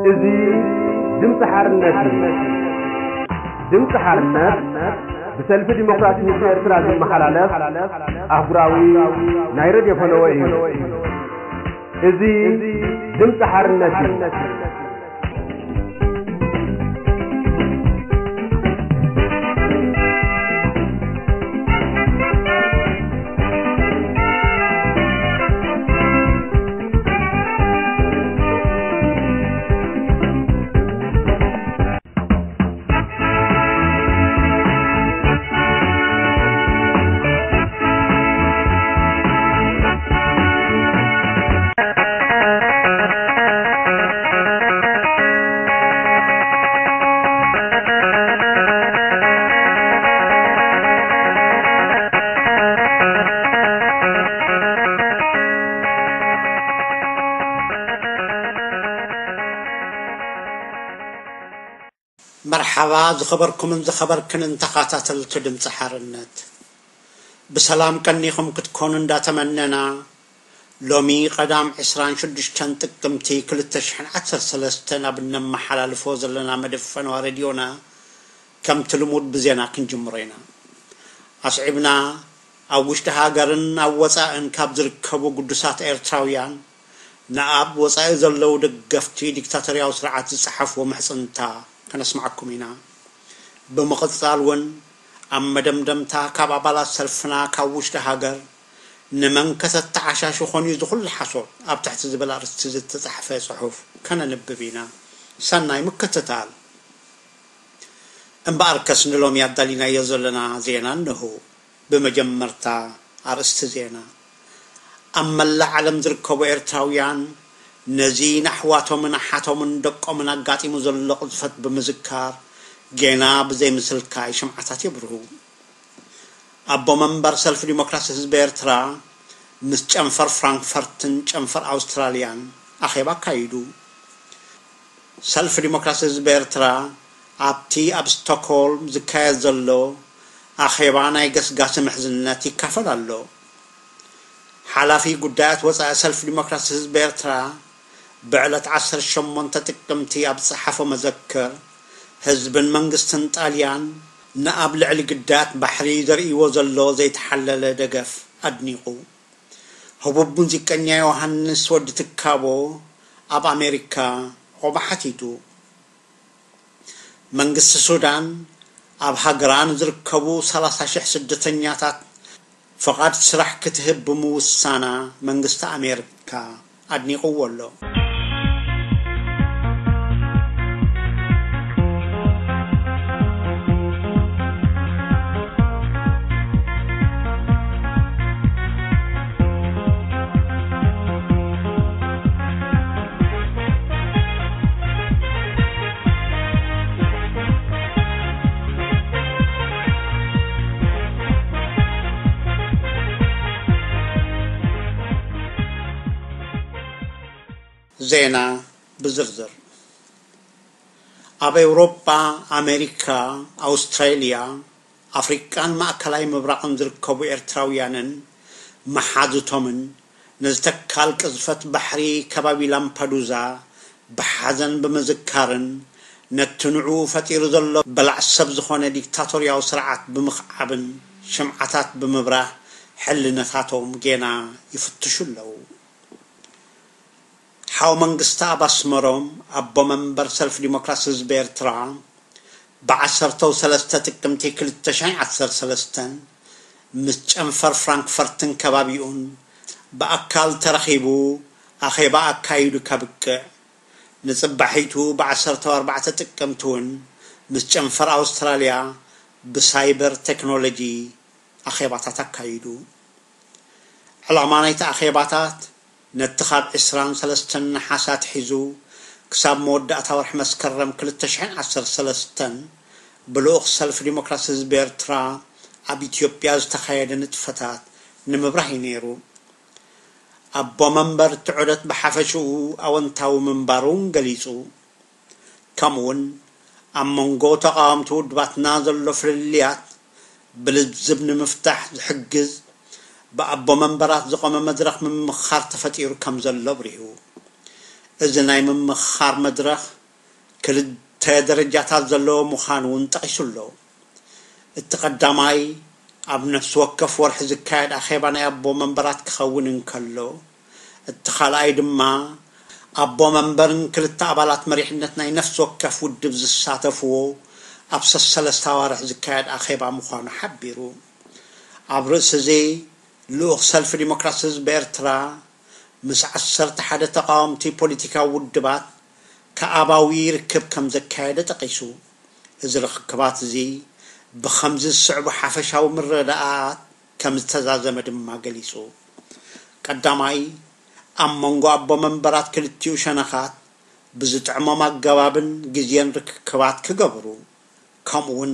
እዚ ድምፂ ሓርነት እዩ። ድምፂ ሓርነት ብሰልፊ ዲሞክራሲ ህዝቢ ኤርትራ ዝመሓላለፍ ኣህጉራዊ ናይ ሬድዮ ፈነወ እዩ። እዚ ድምፂ ሓርነት እዩ። መርሓባ ዝኸበርኩምን ዝኸበርክንን ተኻታተልቲ ድምፂ ሓርነት፣ ብሰላም ቀኒኹም ክትኮኑ እንዳተመነና፣ ሎሚ ቀዳም ዕስራን ሽዱሽተን ጥቅምቲ ክልተ ሽሕን ዓሰርተ ሰለስተን ኣብ እነመሓላልፎ ዘለና መደብ ፈነዋ ሬድዮና ከምቲ ልሙድ ብዜና ክንጅምሮ ኢና። ኣስዒብና ኣብ ውሽጢ ሃገርን ኣብ ወፃእን ካብ ዝርከቡ ግዱሳት ኤርትራውያን ንኣብ ወፃኢ ዘለዉ ደገፍቲ ዲክታቶርያዊ ስርዓት ዝፀሓፍዎ ምሕፅንታ ከነስምዓኩም ኢና። ብምቕፃል እውን ኣብ መደምደምታ ካብ ኣባላት ሰልፍና ካብ ውሽጢ ሃገር ንመን ከተተዓሻሹ ኾን እዩ ዝኹሉ ሓሶት ኣብ ትሕቲ ዝብል ኣርእስቲ ዝተፃሕፈ ፅሑፍ ከነንብብ ኢና። ሰናይ ምክትታል። እምበኣርከስ ንሎሚ ኣዳሊናዮ ዘለና ዜና እንሆ። ብመጀመርታ ኣርእስቲ ዜና። ኣብ መላእ ዓለም ዝርከቡ ኤርትራውያን ነዚ ንኣሕዋቶምን ኣሓቶምን ደቆምን ኣጋጢሙ ዘሎ ቅዝፈት ብምዝካር ጌና ብዘይ ምስልካይ ሽምዓታት የብርሁ። ኣቦ መንበር ሰልፊ ዲሞክራሲ ህዝቢ ኤርትራ ምስ ጨንፈር ፍራንክፈርትን ጨንፈር ኣውስትራልያን ኣኼባ ኣካይዱ። ሰልፊ ዲሞክራሲ ህዝቢ ኤርትራ ኣብቲ ኣብ ስቶክሆልም ዝካየድ ዘሎ ኣኼባ ናይ ገስጋሲ ምሕዝነት ይካፈል ኣሎ። ሓላፊ ጉዳያት ወጻኢ ሰልፊ ዲሞክራሲ ህዝቢ ኤርትራ ብዕለት ዓሰርተ ሸሞንተ ጥቅምቲ ኣብ ዝጸሓፎ መዘክር፣ ህዝብን መንግስትን ጣልያን ንኣብ ልዕሊ ግዳያት ባሕሪ ዘርእይዎ ዘሎ ዘይተሓለለ ደገፍ ኣድኒቑ። ህቡብ ሙዚቀኛ ዮሃንስ ወዲ ትካቦ ኣብ ኣሜሪካ ዑቕባ ሓቲቱ። መንግስቲ ሱዳን ኣብ ሃገራ ንዝርከቡ ሰላሳ ሽሕ ስደተኛታት ፍቓድ ስራሕ ክትህብ ብምውሳና መንግስቲ ኣሜሪካ ኣድኒቕዎ ኣሎ። ዜና ብዝርዝር። ኣብ ኤውሮጳ፣ ኣሜሪካ፣ ኣውስትራልያ፣ ኣፍሪቃን ማእከላይ ምብራቕን ዝርከቡ ኤርትራውያንን መሓዙቶምን ነዚ ተካል ቅዝፈት ባሕሪ ከባቢ ላምፓዱዛ ብሓዘን ብምዝካርን ነቲ ንዕኡ ፈጢሩ ዘሎ በላዕ ሰብ ዝኾነ ዲክታቶርያዊ ስርዓት ብምኽዓብን ሽምዓታት ብምብራህ ሕልነታቶም ጌና ይፍትሹ ኣለዉ። ሓው መንግስቲ ኣብ ኣስመሮም፣ ኣቦ መንበር ሰልፊ ዲሞክራሲ ህዝቢ ኤርትራ፣ ብዓሰርተው ሰለስተ ጥቅምቲ ክልተ ሺሕ ዓሰርተ ሰለስተን ምስ ጨንፈር ፍራንክፈርትን ከባቢኡን ብኣካል ተረኺቡ ኣኼባ ኣካይዱ ከብቅዕ፣ ንጽባሒቱ ብዓሰርተው ኣርባዕተ ጥቅምቲ እውን ምስ ጨንፈር ኣውስትራልያ ብሳይበር ቴክኖሎጂ ኣኼባታት ኣካይዱ። ዕላማ ናይቲ ኣኼባታት ነቲ ካብ ዕስራን ሰለስተን ነሓሰ ኣትሒዙ ክሳብ መወዳእታ ወርሒ መስከረም ክልተ ሽሕን ዓሰርተ ሰለስተን ብልኡኽ ሰልፊ ዲሞክራሲ ህዝቢ ኤርትራ ኣብ ኢትዮጵያ ዝተኻየደ ንጥፈታት ንምብራህ እዩ ነይሩ። ኣቦ መንበር እቲ ዑደት ብሓፈሽኡ ኣወንታዊ ምንባሩ እውን ገሊጹ። ከምኡውን ኣብ መንጎ ተቓወምቲ ውድባትና ዘሎ ፍልልያት ብልዝብ ንምፍታሕ ዝሕግዝ ብኣቦ መንበራት ዝቖመ መድረኽ ምምኽኻር ተፈጢሩ ከም ዘሎ ኣብሪሁ። እዚ ናይ ምምኽኻር መድረኽ ክልተ ደረጃታት ዘለዎ ምዃኑ እውን ጠቒሱ ኣሎ። እቲ ቀዳማይ ኣብ ነፍሲ ወከፍ ወርሒ ዝካየድ ኣኼባ ናይ ኣቦ መንበራት ክኸውን እንከሎ፣ እቲ ካልኣይ ድማ ኣቦ መንበርን ክልተ ኣባላት መሪሕነት ናይ ነፍሲ ወከፍ ውድብ ዝሳተፍዎ ኣብ ሰሰለስተ ኣዋርሕ ዝካየድ ኣኼባ ምዃኑ ሓቢሩ። ኣብ ርእሲ እዚ ልኡኽ ሰልፊ ዲሞክራሲ ህዝቢ ኤርትራ ምስ ዓሰርተ ሓደ ተቓወምቲ ፖለቲካዊ ውድባት ከኣባዊ ርክብ ከም ዘካየደ ጠቒሱ፣ እዚ ርኽክባት እዚ ብኸምዚ ዝስዕቡ ሓፈሻዊ ምረዳኣት ከም ዝተዛዘመ ድማ ገሊጹ። ቀዳማይ፣ ኣብ መንጎ ኣቦ መንበራት ክልቲኡ ሸነኻት ብዝጥዕሞም ኣገባብን ግዜን ርክክባት ክገብሩ፣ ከምኡውን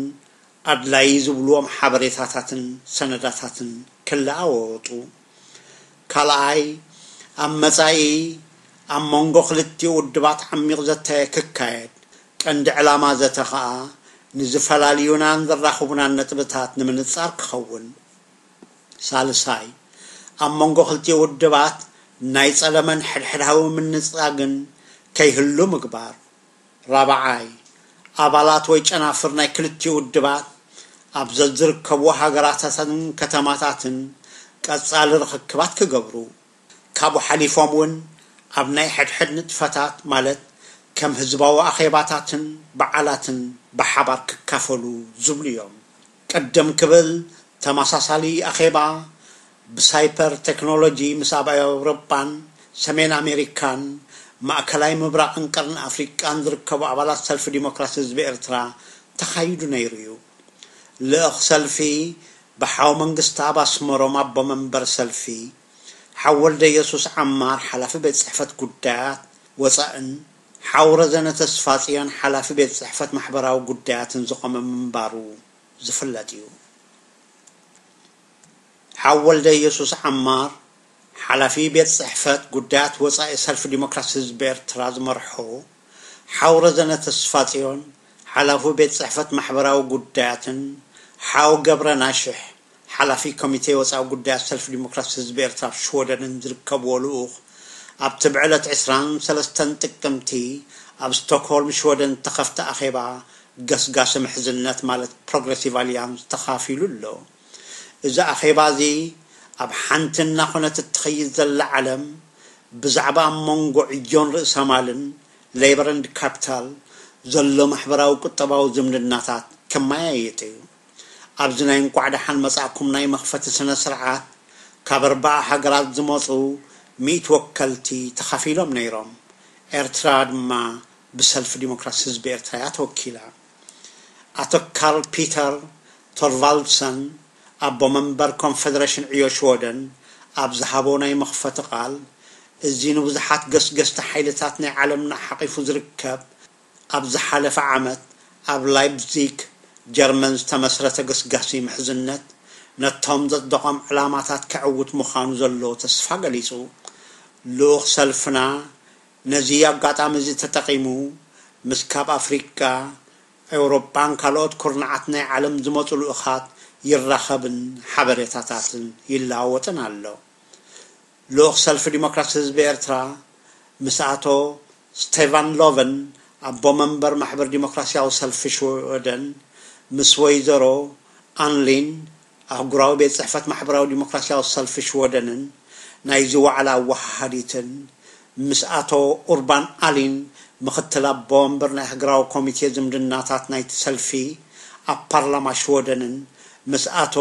ኣድላዪ ዝብልዎም ሓበሬታታትን ሰነዳታትን ክለዋወጡ። ካልኣይ፣ ኣብ መጻኢ ኣብ መንጎ ክልቲኡ ውድባት ዓሚቕ ዘተ ክካየድ፣ ቀንዲ ዕላማ ዘተ ኸኣ ንዝፈላልዩናን ዘራኽቡናን ነጥብታት ንምንጻር ክኸውን። ሳልሳይ፣ ኣብ መንጎ ክልቲኡ ውድባት ናይ ጸለመን ሕድሕዳዊ ምንጻግን ከይህሉ ምግባር። ራብዓይ፣ ኣባላት ወይ ጨናፍር ናይ ክልቲኡ ውድባት ኣብ ዘዝርከብዎ ሃገራታትን ከተማታትን ቀጻሊ ርኽክባት ክገብሩ፣ ካብኡ ሓሊፎም እውን ኣብ ናይ ሕድሕድ ንጥፈታት፣ ማለት ከም ህዝባዊ ኣኼባታትን በዓላትን ብሓባር ክካፈሉ ዝብሉ እዮም። ቅድም ክብል ተመሳሳሊ ኣኼባ ብሳይፐር ቴክኖሎጂ ምስ ኣብ ኣውሮጳን ሰሜን ኣሜሪካን ማእከላይ ምብራቕን ቀርኒ ኣፍሪቃን ዝርከቡ ኣባላት ሰልፊ ዲሞክራሲ ህዝቢ ኤርትራ ተኻይዱ ነይሩ እዩ። ልእኽ ሰልፊ ብሓው መንግስቲ ኣብ ኣስመሮም ኣቦ መንበር ሰልፊ፣ ሓው ወልደ የሱስ ዓማር ሓላፊ ቤት ጽሕፈት ጉዳያት ወጻእን ሓው ረዘነ ተስፋጽዮን ሓላፊ ቤት ጽሕፈት ማሕበራዊ ጉዳያትን ዝቖመ ምንባሩ ዝፍለጥ እዩ። ሓው ወልደ የሱስ ዓማር ሓላፊ ቤት ጽሕፈት ጉዳያት ወጻኢ ሰልፊ ዲሞክራሲ ህዝቢ ኤርትራ ዝመርሖ፣ ሓው ረዘነ ተስፋጽዮን ሓላፊ ቤት ጽሕፈት ማሕበራዊ ጉዳያትን ሓው ገብረ ናሽሕ ሓላፊ ኮሚቴ ወጻኢ ጉዳያት ሰልፊ ዲሞክራሲ ህዝቢ ኤርትራ ኣብ ሽወደንን ዝርከብዎ ልኡኽ፣ ኣብቲ ብዕለት ዕስራን ሰለስተን ጥቅምቲ ኣብ ስቶክሆልም ሽወደን ዝተኸፍተ ኣኼባ ገስጋሲ ምሕዝነት፣ ማለት ፕሮግረሲቭ ኣልያንስ፣ ተኻፊሉ ኣሎ። እዚ ኣኼባ እዚ ኣብ ሓንቲ እናኾነት እትኸይድ ዘላ ዓለም ብዛዕባ ኣብ መንጎ ዕዮን ርእሰማልን፣ ሌበር ኤንድ ካፒታል፣ ዘሎ ማሕበራዊ ቁጠባዊ ዝምድናታት ከመያየጥ እዩ። ኣብዚ ናይ እንቋዕ ደሓን መጻእኩም ናይ መኽፈቲ ስነ ስርዓት ካብ ኣርባዓ ሃገራት ዝመጹ ሚእቲ ወከልቲ ተኻፊሎም ነይሮም። ኤርትራ ድማ ብሰልፊ ዲሞክራሲ ህዝቢ ኤርትራ እያ ተወኪላ። ኣቶ ካርል ፒተር ቶርቫልድሰን ኣቦ መንበር ኮንፈደሬሽን ዕዮ ሽወደን ኣብ ዝሃቦ ናይ መኽፈቲ ቃል፣ እዚ ንብዙሓት ገስገስቲ ሓይልታት ናይ ዓለምና ሓቒፉ ዝርከብ ኣብ ዝሓለፈ ዓመት ኣብ ላይፕዚግ ጀርመን ዝተመስረተ ገስጋሲ ምሕዝነት ነቶም ዘጽደቖም ዕላማታት ከዕውት ምዃኑ ዘሎ ተስፋ ገሊጹ። ልኡኽ ሰልፍና ነዚ ኣጋጣሚ እዚ ተጠቒሙ ምስ ካብ ኣፍሪቃ፣ ኤውሮጳን ካልኦት ኩርናዓት ናይ ዓለም ዝመጹ ልኡኻት ይራኸብን ሓበሬታታትን ይለዋወጥን ኣሎ። ልኡኽ ሰልፊ ዲሞክራሲ ህዝቢ ኤርትራ ምስ ኣቶ ስቴቫን ሎቨን ኣቦ መንበር ማሕበር ዲሞክራሲያዊ ሰልፊ ሽወደን፣ ምስ ወይዘሮ ኣንሊን ኣህጉራዊ ቤት ጽሕፈት ማሕበራዊ ዲሞክራሲያዊ ሰልፊ ሽወደንን ናይዚ ዋዕላ ኣወሃሃዲትን፣ ምስ ኣቶ ኡርባን ኣሊን ምኽትል ኣቦ መንበር ናይ ሃገራዊ ኮሚቴ ዝምድናታት ናይቲ ሰልፊ ኣብ ፓርላማ ሽወደንን ምስ ኣቶ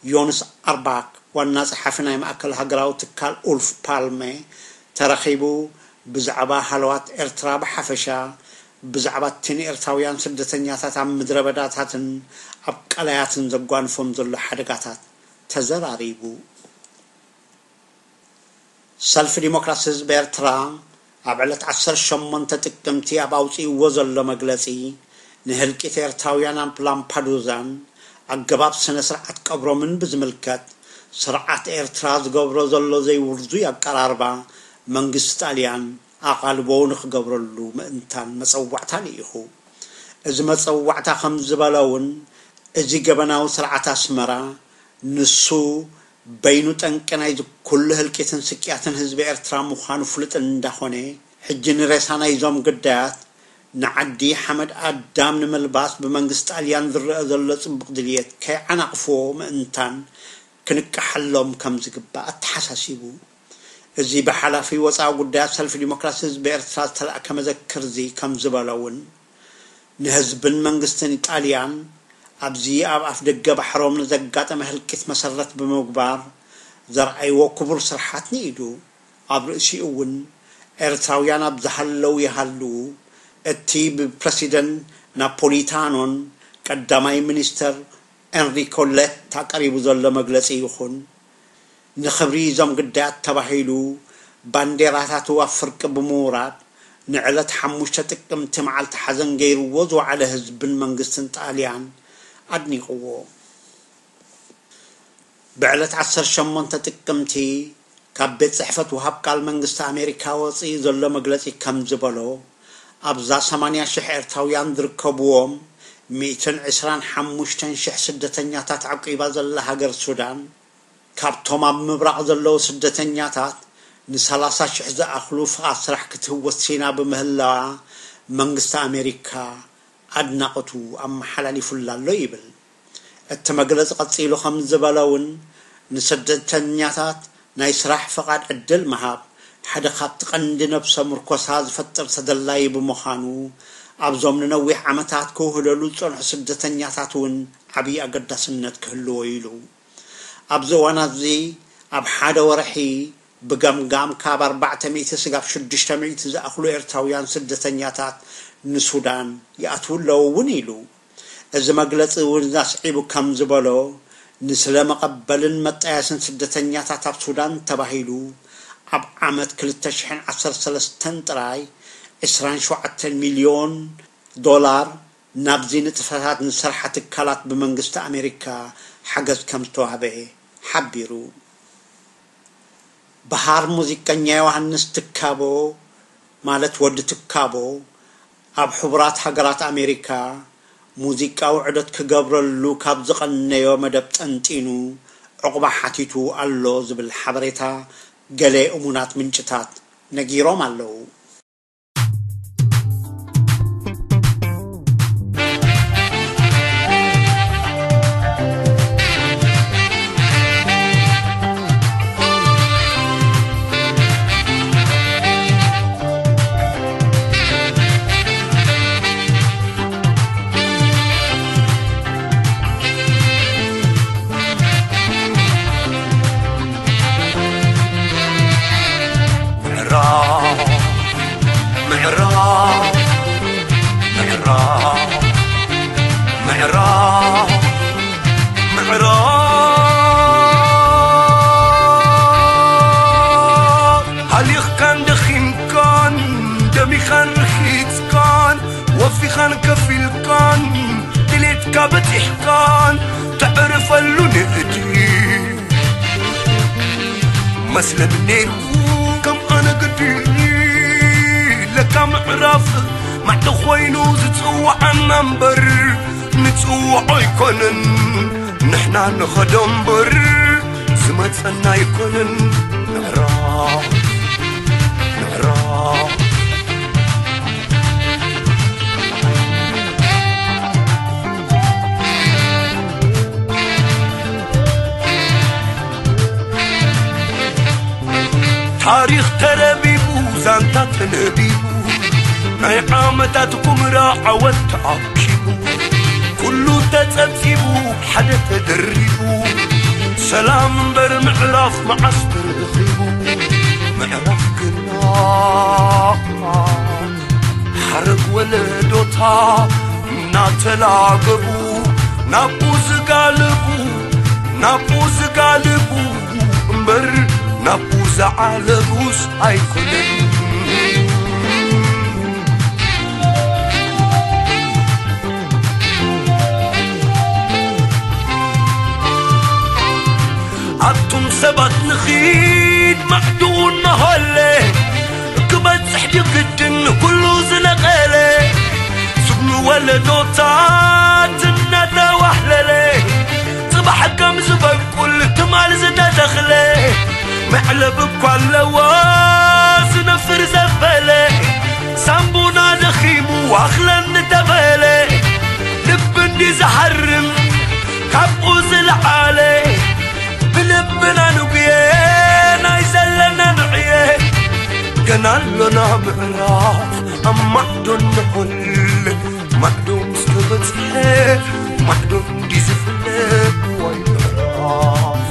ዮንስ ኣርባክ ዋና ጸሓፊ ናይ ማእከል ሃገራዊ ትካል ኡልፍ ፓልመ ተረኺቡ ብዛዕባ ሃለዋት ኤርትራ ብሓፈሻ፣ ብዛዕባ እቲ ንኤርትራውያን ስደተኛታት ኣብ ምድረ በዳታትን ኣብ ቀላያትን ዘጓንፎም ዘሎ ሓደጋታት ተዘራሪቡ። ሰልፊ ዲሞክራሲ ህዝቢ ኤርትራ ኣብ ዕለት ዓሰርተ ሸሞንተ ጥቅምቲ ኣብ ኣውጺእዎ ዘሎ መግለጺ፣ ንህልቂት ኤርትራውያን ኣብ ላምፓዱዛን ኣገባብ ስነ ስርዓት ቀብሮምን ብዝምልከት፣ ስርዓት ኤርትራ ዝገብሮ ዘሎ ዘይውርዙይ ኣቀራርባ መንግስቲ ጣልያን ኣቓልቦ ንኽገብረሉ ምእንታን መጸዋዕታ ልኢኹ። እዚ መጸዋዕታ ከም ዝበሎ እውን፣ እዚ ገበናዊ ስርዓት ኣስመራ ንሱ በይኑ ጠንቂ ናይዚ ኩሉ ህልቂትን ስቅያትን ህዝቢ ኤርትራ ምዃኑ ፍሉጥ እንዳኾነ፣ ሕጂ ንሬሳ ናይዞም ግዳያት ንዓዲ ሓመድ ኣዳም ንምልባስ ብመንግስቲ ጣልያን ዝረኣ ዘሎ ጽቡቕ ድልየት ከይዓናቕፍዎ ምእንታን ክንቀሓሎም ከም ዝግባእ ኣተሓሳሲቡ። እዚ ብሓላፊ ወጻኢ ጉዳያት ሰልፊ ዲሞክራሲ ህዝቢ ኤርትራ ዝተላእከ መዘክርዚ ከም ዝበሎ እውን፣ ንህዝብን መንግስትን ኢጣልያን ኣብዚ ኣብ ኣፍደገ ባሕሮም ንዘጋጠመ ህልቂት መሰረት ብምግባር ዘርኣይዎ ክቡር ስርሓት ንኢዱ። ኣብ ርእሲኡ እውን ኤርትራውያን ኣብ ዝሃለዉ ይሃልዉ፣ እቲ ብፕረሲደንት ናፖሊታኖን ቀዳማይ ሚኒስተር ኤንሪኮ ሌታ ቀሪቡ ዘሎ መግለጺ ይኹን፣ ንኽብሪ እዞም ግዳያት ተባሂሉ ባንዴራታቱ ኣብ ፍርቂ ብምውራድ፣ ንዕለት ሓሙሽተ ጥቅምቲ መዓልቲ ሓዘን ገይርዎ ዝወዓለ ህዝብን መንግስትን ጣልያን ኣድኒቕዎ። ብዕለት ዓሰርተ ሸሞንተ ጥቅምቲ ካብ ቤት ጽሕፈት ወሃብ ቃል መንግስቲ ኣሜሪካ ወጺኡ ዘሎ መግለጺ ከም ዝበሎ፣ ኣብዛ ሰማንያ ሽሕ ኤርትራውያን ዝርከብዎም ሚእትን ዕስራን ሓሙሽተን ሽሕ ስደተኛታት ዓቂባ ዘላ ሃገር ሱዳን፣ ካብቶም ኣብ ምብራቕ ዘለዉ ስደተኛታት ንሰላሳ ሽሕ ዝኣኽሉ ፍቓድ ስራሕ ክትህብ ወሲና ብምህላዋ መንግስቲ ኣሜሪካ ኣድናቖቱ ኣመሓላሊፉላ ኣሎ ይብል። እቲ መግለጺ ቀጺሉ ከም ዝበሎ እውን፣ ንስደተኛታት ናይ ስራሕ ፍቓድ ዕድል ምሃብ ሓደ ካብቲ ቀንዲ ነብሰ ምርኮሳ ዝፈጥር ተደላዪ ብምዃኑ፣ ኣብዞም ንነዊሕ ዓመታት ክውህለሉ ዝጸንሑ ስደተኛታት እውን ዓብዪ ኣገዳስነት ክህልዎ ኢሉ። ኣብዚ እዋን ኣብዚ ኣብ ሓደ ወርሒ ብገምጋም ካብ ኣርባዕተ ሚእቲ ስጋብ ሽዱሽተ ሚእቲ ዝኣኽሉ ኤርትራውያን ስደተኛታት ንሱዳን ይኣትዉ ኣለዉ እውን ኢሉ። እዚ መግለጺ እውን ኣስዒቡ ከም ዝበሎ፣ ንስለ መቐበልን መጣየስን ስደተኛታት ኣብ ሱዳን ተባሂሉ ኣብ ዓመት ክልተ ሽሕን ዓሰርተ ሰለስተን ጥራይ ዕስራን ሸውዓተን ሚልዮን ዶላር ናብዚ ንጥፈታት ንዝሰርሓ ትካላት ብመንግስቲ ኣሜሪካ ሓገዝ ከም ዝተዋህበ ሓቢሩ። በሃር ሙዚቀኛ ዮሃንስ ትካቦ፣ ማለት ወዲ ትካቦ፣ ኣብ ሕቡራት ሃገራት ኣሜሪካ ሙዚቃዊ ዑደት ክገብረሉ ካብ ዝቐነዮ መደብ ጠንጢኑ ዕቑባ ሓቲቱ ኣሎ ዝብል ሓበሬታ ገለ እሙናት ምንጭታት ነጊሮም ኣለዉ። ምዕራብ፣ ምዕራብ፣ ምዕራብ፣ ምዕራብ፣ ምዕራብ። ሃሊኽካን ደኺምካን፣ ደሚኻን ርኺጽካን፣ ወፊኻን ከፊልካን፣ ድሌትካ በጺሕካን፣ ተዕርፈሉ ንእዲ። መስለኒ ነይሩ ከም ኣነ ግዲ፣ ለካ ምዕራፍ ማዕዶ ኮይኑ ዝጽውዓና እምበር፣ ንጽውዖ ኣይኮነን ንሕና ንኸዶ እምበር፣ ዝመጸና ኣይኮነን ምዕራፍ፣ ምዕራፍ። ታሪኽ ተረቢቡ፣ ዛንታ ተነቢቡ፣ ናይ ዓመታት ኩምራ ዓወት ተኣኪቡ፣ ኩሉ ተጸብጺቡ፣ ሓደ ተደሪቡ፣ ሰላም እምበር ምዕራፍ መዓስ ተረኺቡ? ምዕራፍ ግና ሓረግ ወለዶታ እናተላገቡ፣ ናብኡ ዝጋልቡ፣ ናብኡ ዝጋልቡ እምበር፣ ናብኡ ዝዓለቡስ ኣይኮነን። ኣቱም ሰባት ንኺድ ማዕድኡ እናሃለ፣ ክበጽሕ ድዩ ግድን ኩሉ ዝነቐለ? ስጉሚ ወለዶታት እናተዋህለለ፣ ጽባሕ ከም ዝበቁል ትማል ዝተተኽለ፣ መዕለቢ እኳ ኣለዎ ዝነፍር ዘበለ። ታምቡና ደኺሙ ኣኽለኒ ተበለ። ልቢ እንዲ ዝሃርም ካብኡ ዝለዓለ፣ ብልብና ንጉየ ናይ ዘለና ንዕየ። ገና ኣሎና ምዕራፍ ኣብ ማዕዶ እንኾል። ማዕዶ ምስ ተበጽሐ፣ ማዕዶ እንዲ ዝፍለጥ ዋይ ምዕራፍ።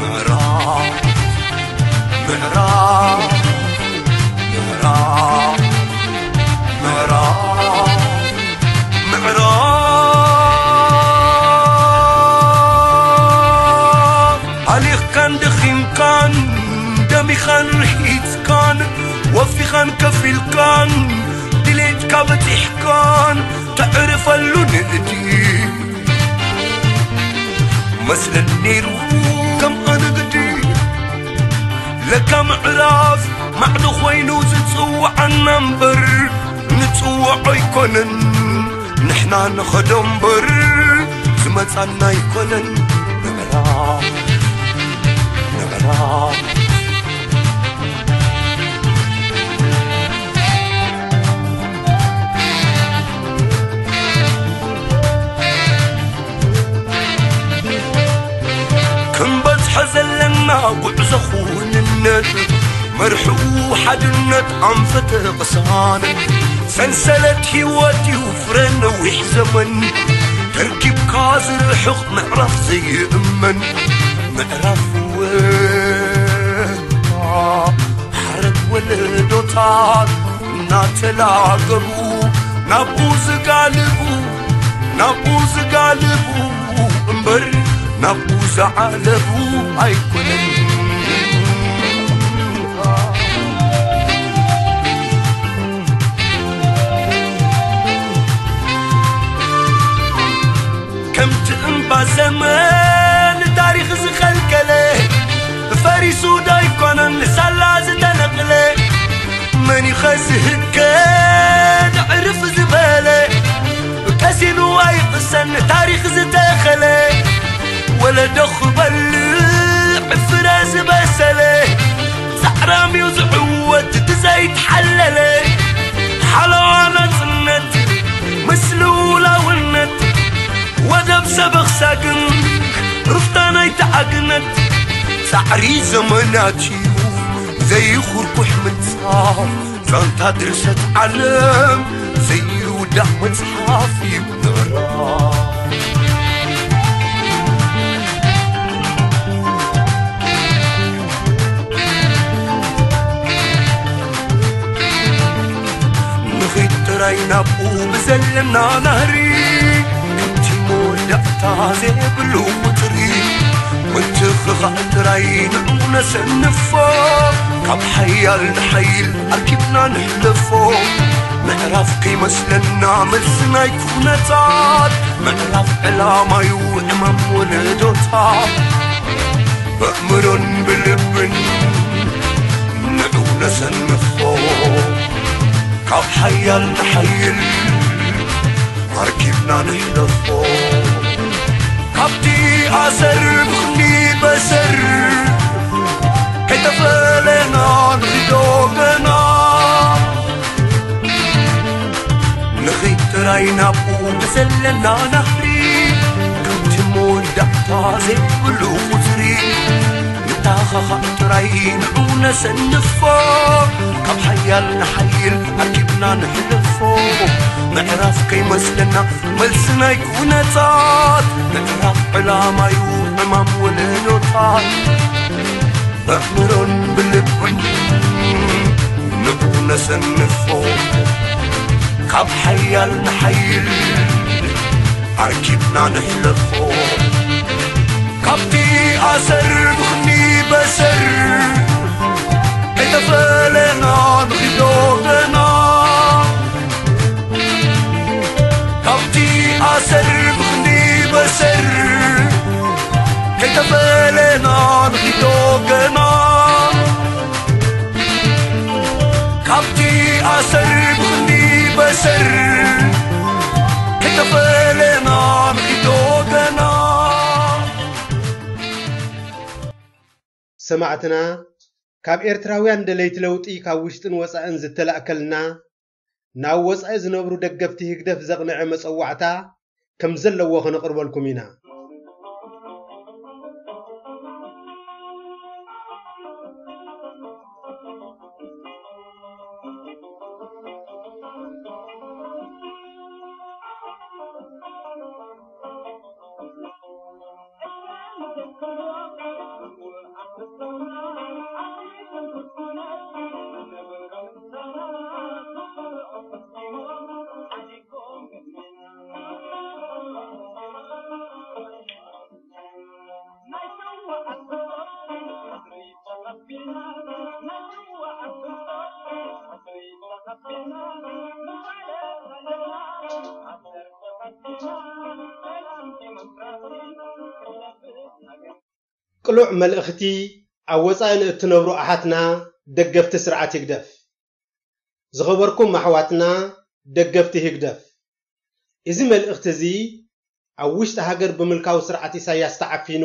ምዕራፍ፣ ምዕራፍ፣ ምዕራፍ፣ ምዕራፍ፣ ምዕራፍ። ሃሊኽካን ደኺምካን፣ ደሚኻን ርሂጽካን፣ ወፊኻን ከፊልካን፣ ድሌትካ በጺሕካን፣ ተዕርፈሉ ንእዲ መስለን ነይሩ ከም ኣነ ግዲ። ለካ ምዕራፍ ማዕዶ ኮይኑ ዝጽውዓና እምበር፣ ንጽውዖ ኣይኮነን ንሕና ንኸዶ እምበር፣ ዝመጻና ኣይኮነን ምዕራፍ፣ ምዕራፍ። ክንበጽሖ ዘለና ጉዕዞ ክውንነት፣ መርሕኡ ሓድነት ኣንፈተ ቅሳነት። ሰንሰለት ህይወት እዩ ፍረ ነዊሕ ዘመን፣ ተርኪብካ ዝርሕቕ ምዕራፍ ዘይእመን። ምዕራፍ እወ ሓረግ ወለዶታት እናተላገቡ ናብኡ ዝጋልቡ፣ ናብኡ ዝጋልቡ እምበር ናብኡ ዝዓለቡ ኣይኮነን። ከምቲ እምባ ዘመን ታሪኽ ዝኸልከለ፣ ፈሪሱ ዶ ኣይኮነን ንሳላ ዝተነቕለ? መን እዩ ኸ ዝህከ ንዕርፍ ዝበለ? ቀሲኑ ኣይቕሰን ታሪኽ ዝተኸለ፣ ወለዶ ክበልዕ ፍረ ዝበሰለ፣ ጻዕራም እዩ ዝዕወት እቲ ዘይተሓለለ። ሓለዋ ናጽነት ምስ ልኡላውነት፣ ወደብ ሰበኽ ሳግም ሩፍታ ናይቲ ዓግነት። ጻዕሪ ዘመናት እዩ ዘይኹርኩሕ ምንጻፍ፣ ዛንታ ድርሰት ዓለም ዘይውዳእ መጽሓፍ እዩ ምዕራፍ። ንኺድ ጥራይ ናብኡ ብዘለና ናህሪ፣ ከምቲ መወዳእታ ዘይብሉ ቁጽሪ። ምትኽኻእ ጥራይ ንዕኡ ነሰንፎ፣ ካብ ሓያል ንሓይል ኣርኪብና ንሕለፎ። ምዕራፍ ከይመስለና መልሲ ናይ ኩነታት፣ ምዕራፍ ዕላማዩ ዕማም ወለዶታት። በእምሮን ብልብን ንዑ ነሰንፎ፣ ካብ ሓያል ንሓይል ኣርኪብና ንሕለፎ። ካብቲ ኣሰር ብኽኒ በሰር ከይተፈለና ንኺዶ ገና። ንኺድ ጥራይ ናብኡ ብዘለና ናህሪ፣ ከምቲ መወዳእታ ዘይብሉ ቁጽሪ። ንተኻኻእ ጥራይ ንዑ ነሰንፎ፣ ካብ ሓያል ንሓይል ኣርኪብና ንሕለፎ። ምዕራፍ ከይመስለና መልሲ ናይ ኩነታት፣ ምዕራፍ ዕላማዩ ዕማም ወለዶታት። በእምሮን ብልብን ንዑ ነሰንፎ፣ ካብ ሓያል ንሓይል ኣርኪብና ንሕለፎ። ካብቲ ኣሰር ብኽኒ በሰር ከይተፈለና ንኺዶ ገና። ካብቲ ኣሰር ብኽኒ በሰር ፈለና ንኺዶ ገና ካብቲ ኣሰር ብኽንዲ በሰር ከይተፈለና ንኺዶ ገና። ሰማዕትና፣ ካብ ኤርትራውያን ደለይቲ ለውጢ ካብ ውሽጥን ወጻእን ዝተላእከልና፣ ናብ ወጻኢ ዝነብሩ ደገፍቲ ህግደፍ ዘቕንዐ መጸዋዕታ ከም ዘለዎ ከነቕርበልኩም ኢና። ቅሉዕ መልእኽቲ ኣብ ወጻኢ ንእትነብሩ ኣሓትና ደገፍቲ ስርዓት ህግደፍ። ዝኸበርኩም ኣሕዋትና ደገፍቲ ህግደፍ፣ እዚ መልእኽቲ እዚ ኣብ ውሽጢ ሃገር ብምልካዊ ስርዓት ኢሳያስ ተዓፊኑ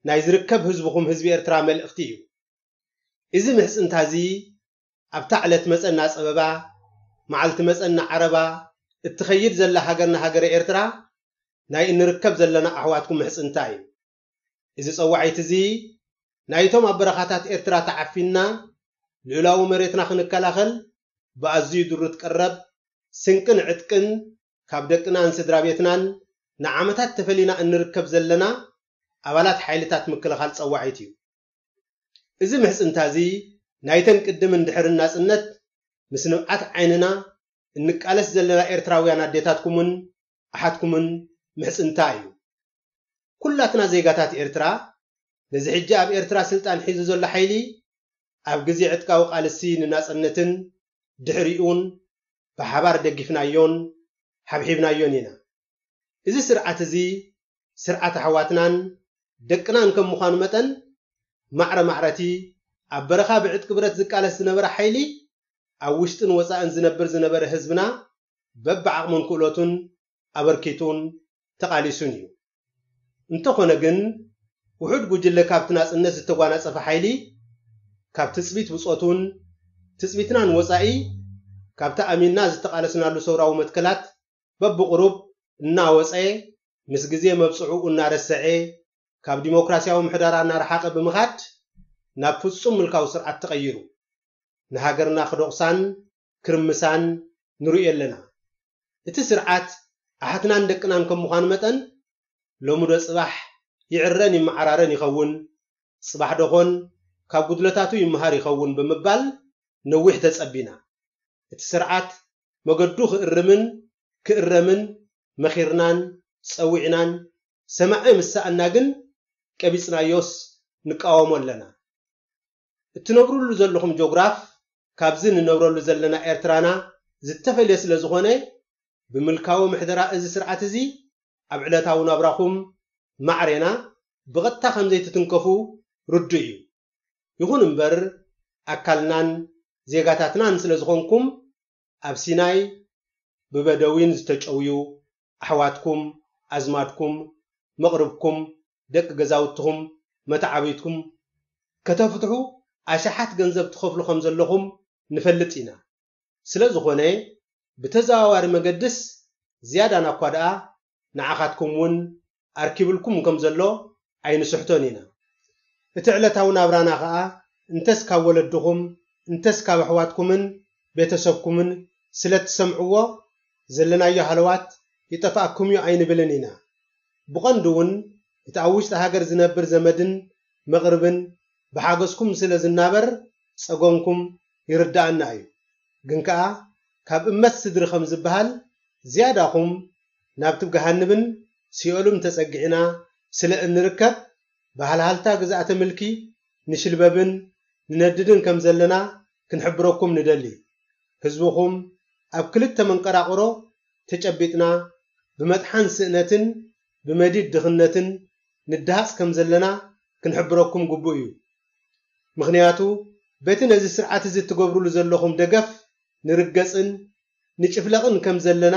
ናይ ዝርከብ ህዝብኹም ህዝቢ ኤርትራ መልእኽቲ እዩ። እዚ ምሕጽንታ እዚ ኣብታ ዕለት መጸና ጸበባ፣ መዓልቲ መጸና ዓረባ እትኸይድ ዘላ ሃገርና ሃገረ ኤርትራ ናይ እንርከብ ዘለና ኣሕዋትኩም ምሕጽንታ እዩ። እዚ ጸዋዒት እዚ ናይቶም ኣብ በረኻታት ኤርትራ ተዓፊንና ልኡላዊ መሬትና ክንከላኸል ብኣዝዩ ድሩት ቀረብ ስንቅን ዕጥቅን ካብ ደቅናን ስድራ ቤትናን ንዓመታት ተፈሊና እንርከብ ዘለና ኣባላት ሓይልታት ምክልኻል ጸዋዒት እዩ። እዚ ምሕጽንታ እዚ ናይተን ቅድምን ድሕርን ናጽነት ምስ ንብዓት ዓይንና እንቃለስ ዘለና ኤርትራውያን ኣዴታትኩምን ኣሓትኩምን ምሕጽንታ እዩ። ኩላትና ዜጋታት ኤርትራ ነዚ ሕጂ ኣብ ኤርትራ ስልጣን ሒዙ ዘሎ ሓይሊ ኣብ ግዜ ዕጥቃዊ ቃልሲ ንናጽነትን ድሕሪኡን ብሓባር ደጊፍናዮን ሓብሒብናዮን ኢና። እዚ ስርዓት እዚ ስርዓት ኣሕዋትናን ደቅናን ከም ምዃኑ መጠን ማዕረ ማዕረቲ ኣብ በረኻ ብዕጥቂ ብረት ዝቃለስ ዝነበረ ሓይሊ ኣብ ውሽጥን ወጻእን ዝነብር ዝነበረ ህዝብና በብዓቕሙን ክእለቱን ኣበርኪቱን ተቓሊሱን እዩ። እንተኾነ ግን ውሑድ ጉጅለ ካብቲ ናጽነት ዝተጓናጸፈ ሓይሊ ካብ ትጽቢት ብጾቱን ትጽቢትናን ወጻኢ ካብቲ ኣሚንና ዝተቓለስናሉ ሰውራዊ መትከላት በብቕሩብ እናወጸ ምስ ግዜ መብጽዑ እናረሰዐ ካብ ዲሞክራሲያዊ ምሕደራ እናረሓቐ ብምኻድ ናብ ፍጹም ምልካዊ ስርዓት ተቐይሩ ንሃገርና ክዶቕሳን ክርምሳን ንርእዮ ኣለና። እቲ ስርዓት ኣሓትናን ደቅናን ከም ምዃኑ መጠን ሎሚ ዶ ጽባሕ ይዕረን ይመዓራረን ይኸውን፣ ጽባሕ ደኾን ካብ ጉድለታቱ ይመሃር ይኸውን ብምባል ነዊሕ ተጸቢና። እቲ ስርዓት መገዱ ክእርምን ክእረምን መኺርናን ጸዊዕናን ሰማዒ ምስ ሰኣና ግን ቀቢጽናዮስ ንቃወሞ ኣለና። እትነብሩሉ ዘለኹም ጆግራፍ ካብዚ ንነብረሉ ዘለና ኤርትራና ዝተፈልየ ስለ ዝኾነ ብምልካዊ ምሕደራ እዚ ስርዓት እዚ ኣብ ዕለታዊ ናብራኹም ማዕሬና ብቐጥታ ከም ዘይትትንከፉ ርዱእ እዩ። ይኹን እምበር ኣካልናን ዜጋታትናን ስለ ዝኾንኩም ኣብ ሲናይ ብበደዊን ዝተጨውዩ ኣሕዋትኩም፣ ኣዝማድኩም፣ መቕርብኩም፣ ደቂ ገዛውትኹም፣ መተዓብይትኩም ከተፍትሑ ኣሽሓት ገንዘብ ትኸፍሉ ከም ዘለኹም ንፈልጥ ኢና። ስለ ዝኾነ ብተዘዋዋሪ መገድስ ዝያዳ ናኳ ደኣ ንዓኻትኩም እውን ኣርኪብልኩም ከም ዘሎ ኣይንስሕቶን ኢና። እቲ ዕለታዊ ናብራና ኸኣ እንተስ ካብ ወለድኹም እንተስ ካብ ኣሕዋትኩምን ቤተሰብኩምን ስለ እትሰምዕዎ ዘለናዮ ሃለዋት ይጠፍኣኩም እዩ ኣይንብልን ኢና። ብቐንዱ እውን እቲ ኣብ ውሽጢ ሃገር ዝነብር ዘመድን መቕርብን ብሓገዝኩም ስለ ዝናበር ጸገምኩም ይርድኣና እዩ። ግን ከኣ ካብ እመት ስድሪ ከም ዝበሃል ዝያዳኹም ናብቲ ገሃንብን ሲኦልን ተጸጊዕና ስለ እንርከብ ብሃልሃልታ ግዝኣተ ምልኪ ንሽልበብን ንነድድን ከም ዘለና ክንሕብረኩም ንደሊ። ህዝብኹም ኣብ ክልተ መንቀራቕሮ ተጨቢጥና ብመጥሓን ስእነትን ብመዲድ ድኽነትን ንደሃጽ ከም ዘለና ክንሕብረኩም ግቡእ እዩ። ምኽንያቱ በቲ ነዚ ስርዓት እዚ እትገብሩሉ ዘለኹም ደገፍ ንርገጽን ንጭፍለቕን ከም ዘለና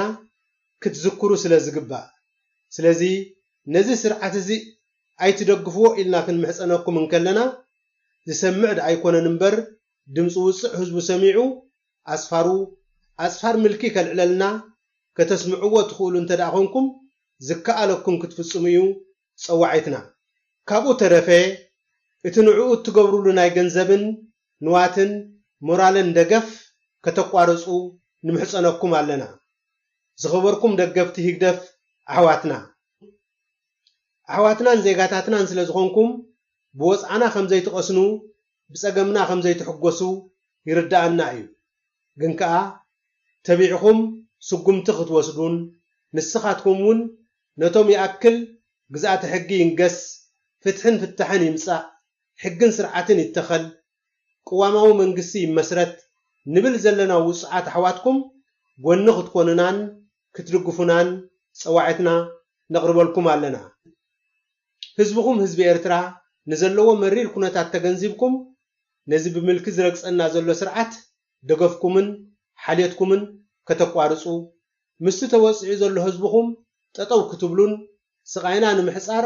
ክትዝክሩ ስለ ዝግባእ። ስለዚ ነዚ ስርዓት እዚ ኣይትደግፍዎ ኢልና ክንምሕጸነኩም እንከለና ዝሰምዕ ደኣ ኣይኮነን እምበር ድምፂ ውፅዕ ህዝቡ ሰሚዑ ኣፅፋሩ ኣፅፋር ምልኪ ከልዕለልና ከተስምዕዎ ትኽእሉ እንተ ደኣ ኮንኩም ዝከኣለኩም ክትፍጽሙ እዩ ጸዋዒትና። ካብኡ ተረፈ እቲ ንዕኡ እትገብሩሉ ናይ ገንዘብን ንዋትን ሞራልን ደገፍ ከተቋርጹ ንምሕጸነኩም ኣለና። ዝኸበርኩም ደገፍቲ ህግደፍ ኣሕዋትና፣ ኣሕዋትናን ዜጋታትናን ስለ ዝኾንኩም ብወጽዓና ከም ዘይትቐስኑ፣ ብጸገምና ከም ዘይትሕጎሱ ይርድኣና እዩ። ግን ከኣ ተቢዕኹም ስጉምቲ ክትወስዱን ንስኻትኩም እውን ነቶም ይኣክል ግዝኣተ ሕጊ ይንገስ፣ ፍትሕን ፍታሕን ይምጻእ፣ ሕግን ስርዓትን ይተኸል፣ ቅዋማዊ መንግስቲ ይመስረት ንብል ዘለና ውጹዓት ኣሕዋትኩም ጎኒ ክትኮኑናን ክትድግፉናን ጸዋዒትና ነቕርበልኩም ኣለና። ህዝብኹም ህዝቢ ኤርትራ ንዘለዎ መሪር ኩነታት ተገንዚብኩም ነዚ ብምልኪ ዝረግጸና ዘሎ ስርዓት ደገፍኩምን ሓልዮትኩምን ከተቋርጹ ምስቲ ተወጺዑ ዘሎ ህዝብኹም ጠጠው ክትብሉን ስቓይና ንምሕጻር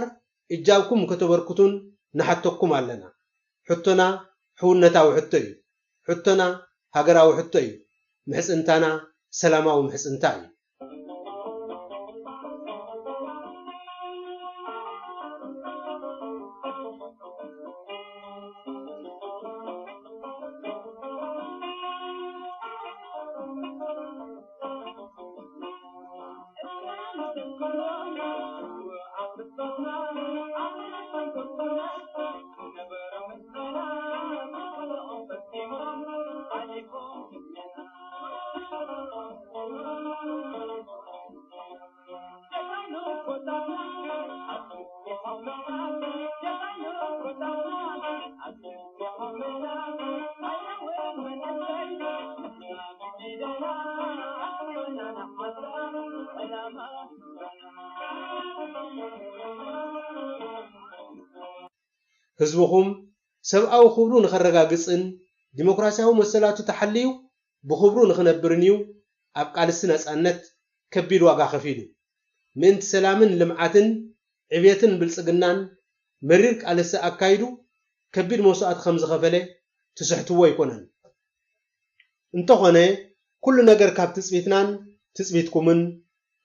እጃብኩም ከተበርክቱን ንሓተኩም ኣለና። ሕቶና ሕውነታዊ ሕቶ እዩ። ሕቶና ሃገራዊ ሕቶ እዩ። ምሕጽንታና ሰላማዊ ምሕጽንታ እዩ። ህዝብኹም ሰብኣዊ ክብሩ ንኸረጋግጽን ዲሞክራሲያዊ መሰላቱ ተሓልዩ ብኽብሩ ንኽነብርን እዩ ኣብ ቃልሲ ነጻነት ከቢድ ዋጋ ከፊሉ። ምእንቲ ሰላምን ልምዓትን ዕብየትን ብልጽግናን መሪር ቃልሲ ኣካይዱ ከቢድ መስዋእቲ ከም ዝኸፈለ ትስሕትዎ ኣይኮነን። እንተኾነ ኩሉ ነገር ካብ ትጽቢትናን ትጽቢትኩምን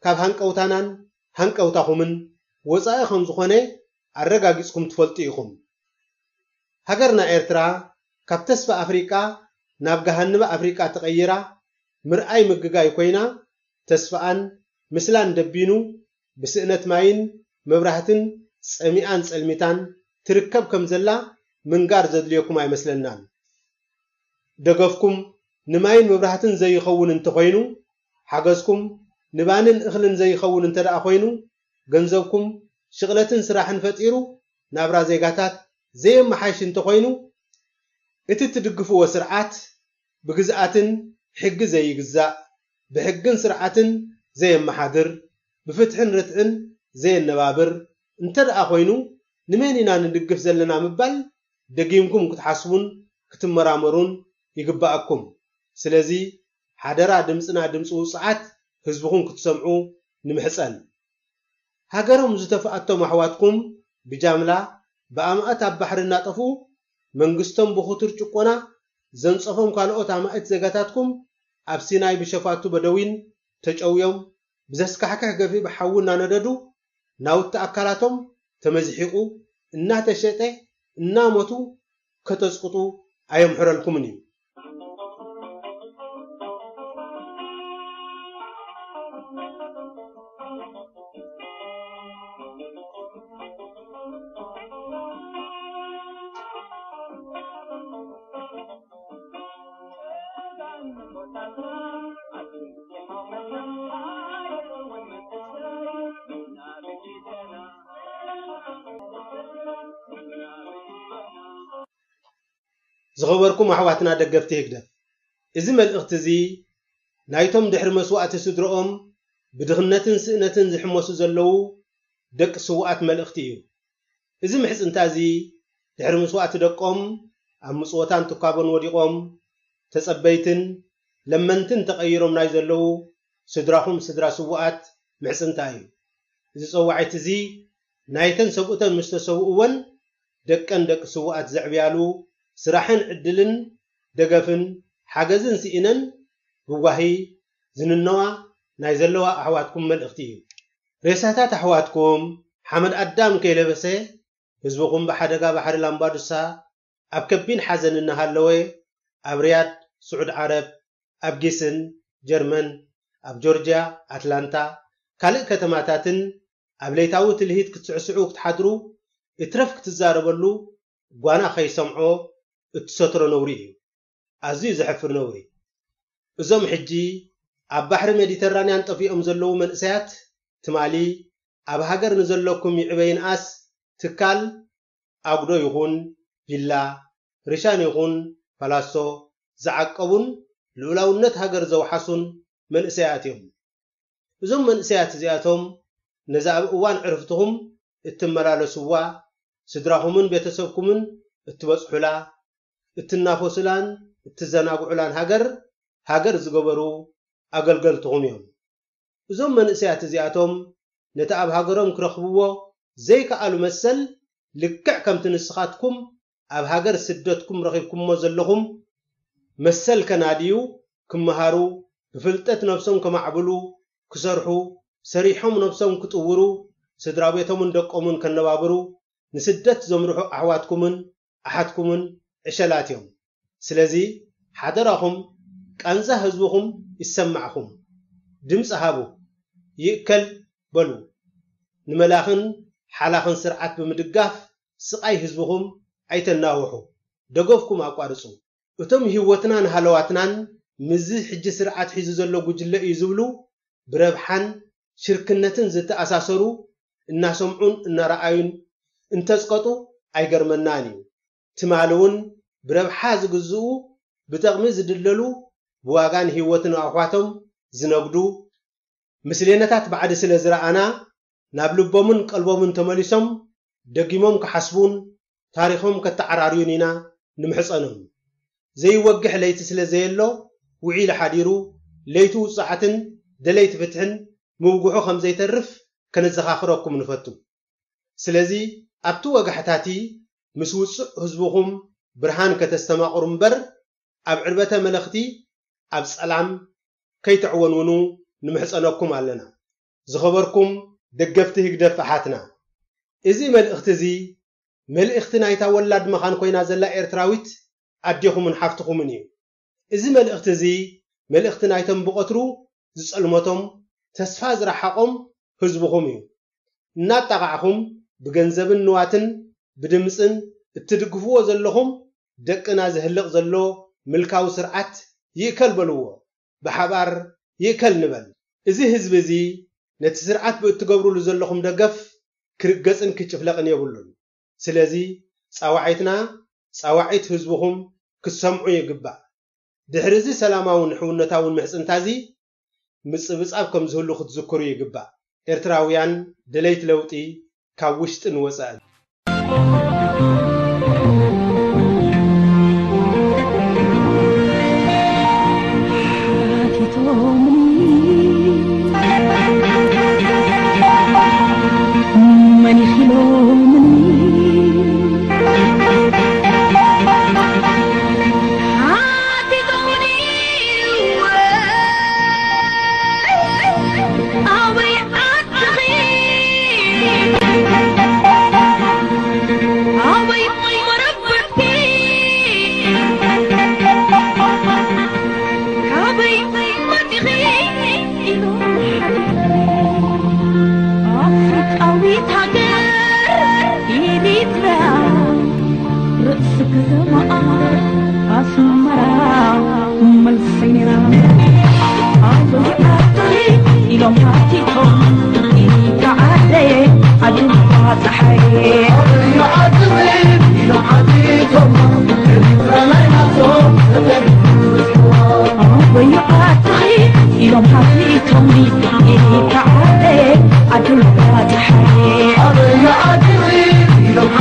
ካብ ሃንቀውታናን ሃንቀውታኹምን ወጻኢ ከም ዝኾነ ኣረጋጊጽኩም ትፈልጡ ኢኹም። ሃገርና ኤርትራ ካብ ተስፋ ኣፍሪቃ ናብ ገሃንበ ኣፍሪቃ ተቐይራ ምርኣይ ምግጋይ ኮይና ተስፋኣን ምስላን ደቢኑ ብስእነት ማይን መብራህትን ጸሚኣን ጸልሚታን ትርከብ ከም ዘላ ምንጋር ዘድልየኩም ኣይመስለናን። ደገፍኩም ንማይን መብራህትን ዘይኸውን እንተኾይኑ፣ ሓገዝኩም ንባንን እኽልን ዘይኸውን እንተ ደኣ ኮይኑ፣ ገንዘብኩም ሽቕለትን ስራሕን ፈጢሩ ናብራ ዜጋታት ዘየመሓይሽ እንተኾይኑ፣ እቲ ትድግፍዎ ስርዓት ብግዝኣትን ሕጊ ዘይግዛእ፣ ብሕግን ስርዓትን ዘየመሓድር፣ ብፍትሕን ርትዕን ዘየነባብር እንተ ደኣ ኮይኑ፣ ንመን ኢና ንድግፍ ዘለና ምባል ደጊምኩም ክትሓስቡን ክትመራመሩን ይግባኣኩም። ስለዚ ሓደራ ድምጽና ድምጺ ውጹዓት ህዝብኹም ክትሰምዑ ንምሕጸን። ሃገሮም ዝተፍኣቶም ኣሕዋትኩም ብጃምላ ብኣማእት ኣብ ባሕሪ እናጠፍኡ መንግስቶም ብኽቱር ጭቆና ዘንጸፎም ካልኦት ኣማእት ዜጋታትኩም ኣብ ሲናይ ብሸፋቱ በደዊን ተጨውዮም ብዘስካሕክሕ ገፊ ብሓዊ እናነደዱ ናውቲ ኣካላቶም ተመዝሒቑ እናተሸጠ እናሞቱ ከተጽቅጡ ኣየምሕረልኩምን እዩ። ዝኸበርኩም ኣሕዋትና ደገፍቲ ህግደፍ፣ እዚ መልእኽቲ እዚ ናይቶም ድሕሪ መስዋእቲ ስድረኦም ብድኽነትን ስእነትን ዝሕመሱ ዘለዉ ደቂ ስውኣት መልእኽቲ እዩ። እዚ ምሕጽንታ እዚ ድሕሪ ምስዋእቲ ደቆም ኣብ ምጽወታን ትኳቦን ወዲቖም ተጸበይትን ለመንትን ተቐይሮም ናይ ዘለዉ ስድራኹም ስድራ ስዉኣት ምሕጽንታ እዩ። እዚ ጸዋዒት እዚ ናይተን ሰብኡተን ምስ ተሰውኡ እወን ደቀን ደቂ ስዉኣት ዘዕብያሉ ስራሕን ዕድልን ደገፍን ሓገዝን ስኢነን ብጓሂ ዝንነዋ ናይ ዘለዋ ኣሕዋትኩም መልእኽቲ እዩ። ሬሳታት ኣሕዋትኩም ሓመድ ኣዳም ከይለበሰ ህዝብኹም ብሓደጋ ባሕሪ ላምባዱሳ ኣብ ከቢድ ሓዘን እናሃለወ ኣብ ሪያድ ስዑድ ዓረብ፣ ኣብ ጊስን ጀርመን፣ ኣብ ጆርጅያ ኣትላንታ ካልእ ከተማታትን ኣብ ለይታዊ ትልሂት ክትስዕስዑ ክትሓድሩ እትረፍ ክትዛረበሉ ጓና ከይሰምዖ እትሰትሮ ነውሪ እዩ። ኣዝዩ ዘሕፍር ነውሪ። እዞም ሕጂ ኣብ ባሕሪ ሜዲተራንያን ጠፊኦም ዘለዉ መንእሰያት ትማሊ ኣብ ሃገር ንዘለኩም ይዕበ ይንኣስ ትካል ኣጉዶ ይኹን ቪላ፣ ሪሻን ይኹን ፓላሶ ዝዓቀቡን ልኡላውነት ሃገር ዘውሓሱን መንእሰያት እዮም። እዞም መንእሰያት እዚኣቶም ነዛ ኣብ እዋን ዕርፍትኹም እትመላለስዋ፣ ስድራኹምን ቤተሰብኩምን እትበጽሑላ፣ እትናፈሱላን እትዘናግዑላን ሃገር፣ ሃገር ዝገበሩ ኣገልገልትኹም እዮም። እዞም መንእሰያት እዚኣቶም ነቲ ኣብ ሃገሮም ክረኽብዎ ዘይከኣሉ መሰል ልክዕ ከምቲ ንስኻትኩም ኣብ ሃገር ስደትኩም ረኺብኩሞ ዘለኹም መሰል ከናድዩ፣ ክመሃሩ፣ ብፍልጠት ነብሶም ከማዕብሉ፣ ክሰርሑ፣ ሰሪሖም ነብሶም ክጥውሩ፣ ስድራ ቤቶምን ደቆምን ከነባብሩ፣ ንስደት ዘምርሑ ኣሕዋትኩምን ኣሓትኩምን ዕሸላት እዮም። ስለዚ ሓደራኹም ቃንዛ ህዝብኹም ይሰማዕኹም። ድምፂ ሃቡ፣ ይእከል በሉ። ንመላኽን ሓላኽን ስርዓት ብምድጋፍ ስቓይ ህዝብኹም ኣይተናውሑ። ደገፍኩም ኣቋርፁ። እቶም ህይወትናን ሃለዋትናን ምስዚ ሕጂ ስርዓት ሒዙ ዘሎ ጉጅለ እዩ ዝብሉ ብረብሓን ሽርክነትን ዝተኣሳሰሩ እናሰምዑን እናረኣዩን እንተጽቀጡ ኣይገርመናን እዩ። ትማሊ እውን ብረብሓ ዝግዝኡ ብጠቕሚ ዝድለሉ ብዋጋን ህይወትን ኣሕዋቶም ዝነግዱ ምስሌነታት ባዕዲ ስለ ዝረኣና ናብ ልቦምን ቀልቦምን ተመሊሶም ደጊሞም ክሓስቡን ታሪኾም ከተዓራርዩን ኢና ንምሕጸኖም። ዘይወግሕ ለይቲ ስለ ዘየሎ ውዒሉ ሓዲሩ ለይቲ ውጹዓትን ደለይቲ ፍትሕን ምውግሑ ከም ዘይተርፍ ከነዘኻኽረኩም ንፈቱ። ስለዚ ኣብቲ ወጋሕታቲ ምስ ውጹዕ ህዝብኹም ብርሃን ከተስተማቕሩ እምበር ኣብ ዕርበተ መለኽቲ ኣብ ጸላም ከይትዕወንውኑ ንምሕጸነኩም ኣለና። ዝኸበርኩም ደገፍቲ ህግደፍ ኣሓትና፣ እዚ መልእኽቲ እዚ መልእኽቲ ናይታ ወላድ መኻን ኮይና ዘላ ኤርትራዊት ኣዴኹምን ሓፍትኹምን እዩ። እዚ መልእኽቲ እዚ መልእኽቲ ናይቶም ብቐትሩ ዝጸልመቶም ተስፋ ዝረሓቖም ህዝብኹም እዩ። እናጣቓዕኹም ብገንዘብን ንዋትን ብድምጽን እትድግፍዎ ዘለኹም ደቅና ዝህልቕ ዘሎ ምልካዊ ስርዓት ይእከል በልዎ። ብሓባር ይእከል ንበል። እዚ ህዝቢ እዚ ነቲ ስርዓት ብእትገብሩሉ ዘለኹም ደገፍ ክርገጽን ክጭፍለቕን የብሉን። ስለዚ ጻዋዒትና ጻዋዒት ህዝብኹም ክትሰምዑ ይግባእ። ድሕሪ እዚ ሰላማውን ሕውነታውን ምሕጽንታ እዚ ምጽብጻብ ከም ዝህሉ ክትዝክሩ ይግባእ። ኤርትራውያን ደለይቲ ለውጢ ካብ ውሽጥን ወጻእን። ሓቲቶምኒ መን ይኺሎምኒ ሓቲቶምኒ ኣበይ ኣትኺ ኣበይ መረበትኪ ካበይ መጺኺ ኢሉ ኣፍሪቃዊት ሃገር ኤሪትራ ርእሲ ከተማኣ ኣስመራ መልሰይ ነይራ ኣበይ ኣትኺ ኢሎም ሓቲቶም ኢካ ዓደየ ኣድዋ ፀሓየ ኣበይ ኣትኺ ኢሎም ሓቲቶምኒ ኢካ ዓደየ ኣድዋ ፀሓየ ኣበይ ኣትኺ ኢሎም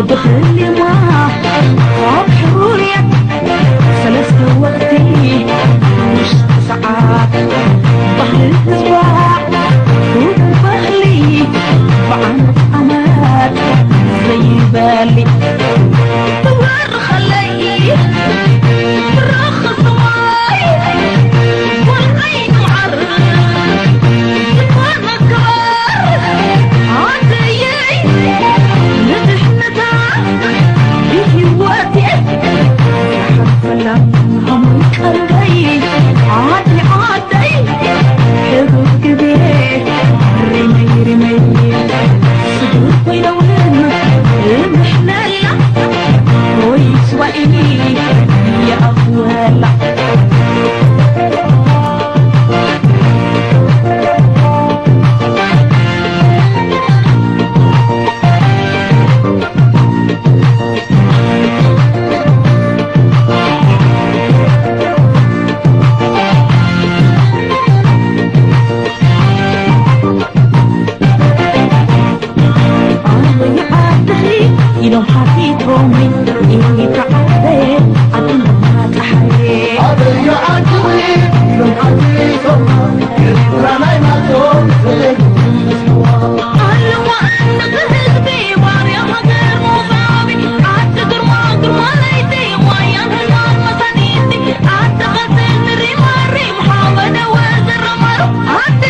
ብኽሊማ ካብ ሕሩርያ ሰለስተ ወቕቲ ውሽጢ ሰዓት ባህሊ ህዝባ ክቡር ባህሊ ብዓመት ዓመት ዘይበሊ ትባርኸለይ ብራኸ ሰማይ ጓል ዓይኑ ዓር ዝኾነ ክባር ኣደየይ ንድሕነታ ብህይወት እየ ዝሓርፈላ ሃሙን ቀልበይ ዓዲ ዓደይ ሕዱር ግዜ ሪመይ ሪመይ ስጉር ኮይነውን እምሕለላ ወይ ስዋኢኒ ይኣኽወላ ኣበይ ዓድኺ ኢሎም ሓቲቶምኒ ኢልካ ዓበየ ኣድና ጸሓየ ኣበይ ዓድኺ ኢሎም ሓቲቶምኒ ኤርትራ ናይ ናቶም ዘለኒ ኣለዋ ኣንተ ህዝቢ ባርያ ሃገር ሞዛቢ ዓዲ ግርማ ግርማ ለይቲ ዋያን ህልማን መሳኒቲ ዓዲ ቐትል ሪማሪም ሓወነ ወዘረማሩ ዓዲ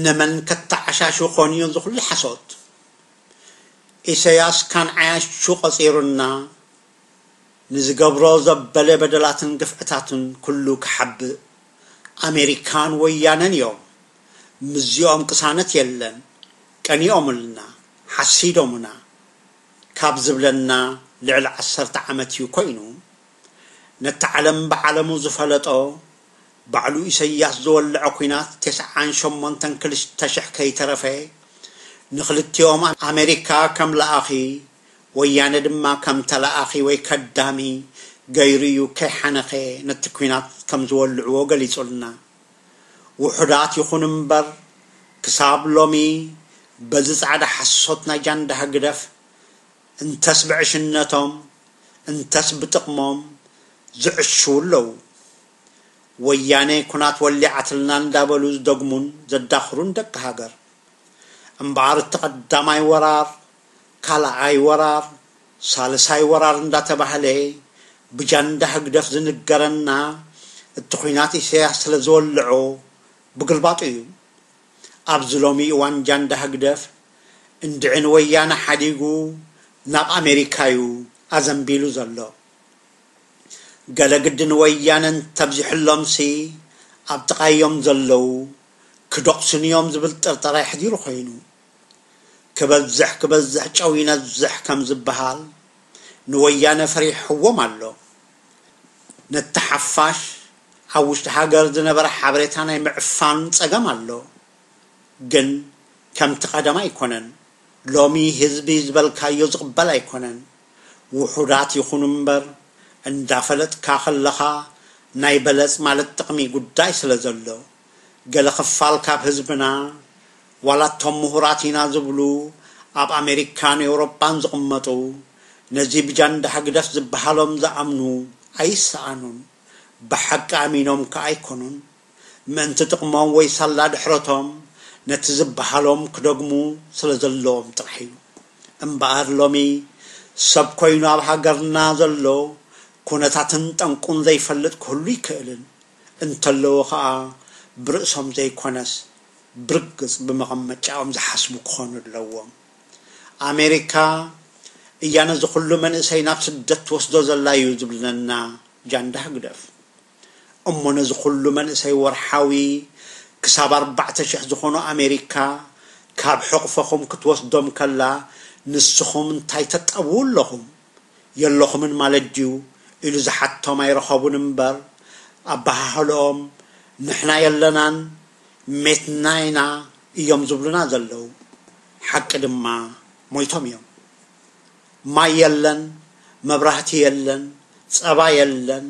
ንመን ከተዓሻሹ ኾንዮ ዝኹሉ ሓሶት? ኢሰያስ ካን ዓያሹ ቐጺሩና፣ ንዝገብሮ ዘበለ በደላትን ግፍዕታትን ኩሉ ክሓብእ ኣሜሪካን ወያነን እዮም። ምስዚኦም ቅሳነት የለን። ቀኒኦምልና፣ ሓሲዶምና ካብ ዝብለና ልዕሊ ዓሰርተ ዓመት እዩ ኮይኑ። ነቲ ዓለም ብዓለሙ ዝፈለጦ ባዕሉ ኢሰያስ ዝወልዖ ኲናት ተስዓን ሸሞንተን ክልተ ሽሕ ከይተረፈ ንኽልቲኦም ኣሜሪካ ከም ለኣኺ ወያነ ድማ ከም ተለኣኺ ወይ ከዳሚ ገይሩ እዩ ከይሓነኸ ነቲ ኲናት ከም ዝወልዕዎ ገሊጹልና። ውሑዳት ይኹን እምበር ክሳብ ሎሚ በዚ ጻዕዳ ሓሶት ናይ ጃንዳ ህግደፍ እንተስ ብዕሽነቶም እንተስ ብጥቕሞም ዝዕሽዉ ኣለዉ። ወያነ ኩናት ወሊዓትልና እንዳበሉ ዝደግሙን ዘዳኽሩን ደቂ ሃገር። እምበኣር እቲ ቀዳማይ ወራር፣ ካልኣይ ወራር፣ ሳልሳይ ወራር እንዳተባህለ ብጃንዳ ህግደፍ ዝንገረና እቲ ኲናት ኢሰያስ ስለ ዝወልዖ ብግልባጡ እዩ። ኣብዚ ሎሚ እዋን ጃንዳ ህግደፍ እንድዒ ንወያነ ሓዲጉ ናብ ኣሜሪካ እዩ ኣዘንቢሉ ዘሎ። ገለ ግዲ ንወያነ እንተብዚሕሎምሲ ኣብ ጥቓዮም ዘለዉ ክደቑሱን እዮም ዝብል ጥርጠራ የሕዲሩ ኮይኑ። ክበዝሕ ክበዝሕ ጨው ይነዝሕ ከም ዝበሃል ንወያነ ፈሪሕዎም ኣሎ። ነቲ ሓፋሽ ኣብ ውሽጢ ሃገር ዝነበረ ሓበሬታ ናይ ምዕፋን ጸገም ኣሎ። ግን ከምቲ ቀደም ኣይኮነን። ሎሚ ህዝቢ ዝበልካዮ ዝቕበል ኣይኮነን። ውሑዳት ይኹኑ እምበር እንዳፈለጥካ ከለኻ ናይ በለጽ ማለት ጥቕሚ ጉዳይ ስለ ዘሎ፣ ገለ ክፋል ካብ ህዝብና ዋላ እቶም ምሁራት ኢና ዝብሉ ኣብ ኣሜሪካን ኤውሮጳን ዝቕመጡ ነዚ ብጃንዳ ህግደፍ ዝበሃሎም ዝኣምኑ ኣይሰኣኑን። ብሓቂ ኣሚኖም ከኣ ኣይኮኑን። ምእንቲ ጥቕሞም ወይ ሳላ ድሕረቶም ነቲ ዝበሃሎም ክደግሙ ስለ ዘለዎም ጥራሕ እዩ። እምበኣር ሎሚ ሰብ ኮይኑ ኣብ ሃገርና ዘሎ ኩነታትን ጠንቁን ዘይፈልጥ ክህሉ ይክእልን እንተለዎ ከኣ ብርእሶም ዘይኮነስ ብርግጽ ብመቐመጫኦም ዝሓስቡ ክኾኑ ኣለዎም። ኣሜሪካ እያ ነዚ ኩሉ መንእሰይ ናብ ስደት ትወስዶ ዘላ እዩ ዝብለና ጃንዳ ህግደፍ። እሞ ነዚ ኩሉ መንእሰይ ወርሓዊ ክሳብ ኣርባዕተ ሽሕ ዝኾኑ ኣሜሪካ ካብ ሕቕፈኹም ክትወስዶም ከላ ንስኹም እንታይ ተጠብዉ ኣለኹም? የለኹምን ማለት ድዩ ኢሉ ዝሓቶም ኣይረኸቡን እምበር ኣበሃህልኦም ንሕና የለናን ሜትና ኢና እዮም ዝብሉና ዘለዉ። ሓቂ ድማ ሞይቶም እዮም። ማይ የለን፣ መብራህቲ የለን፣ ጸባ የለን፣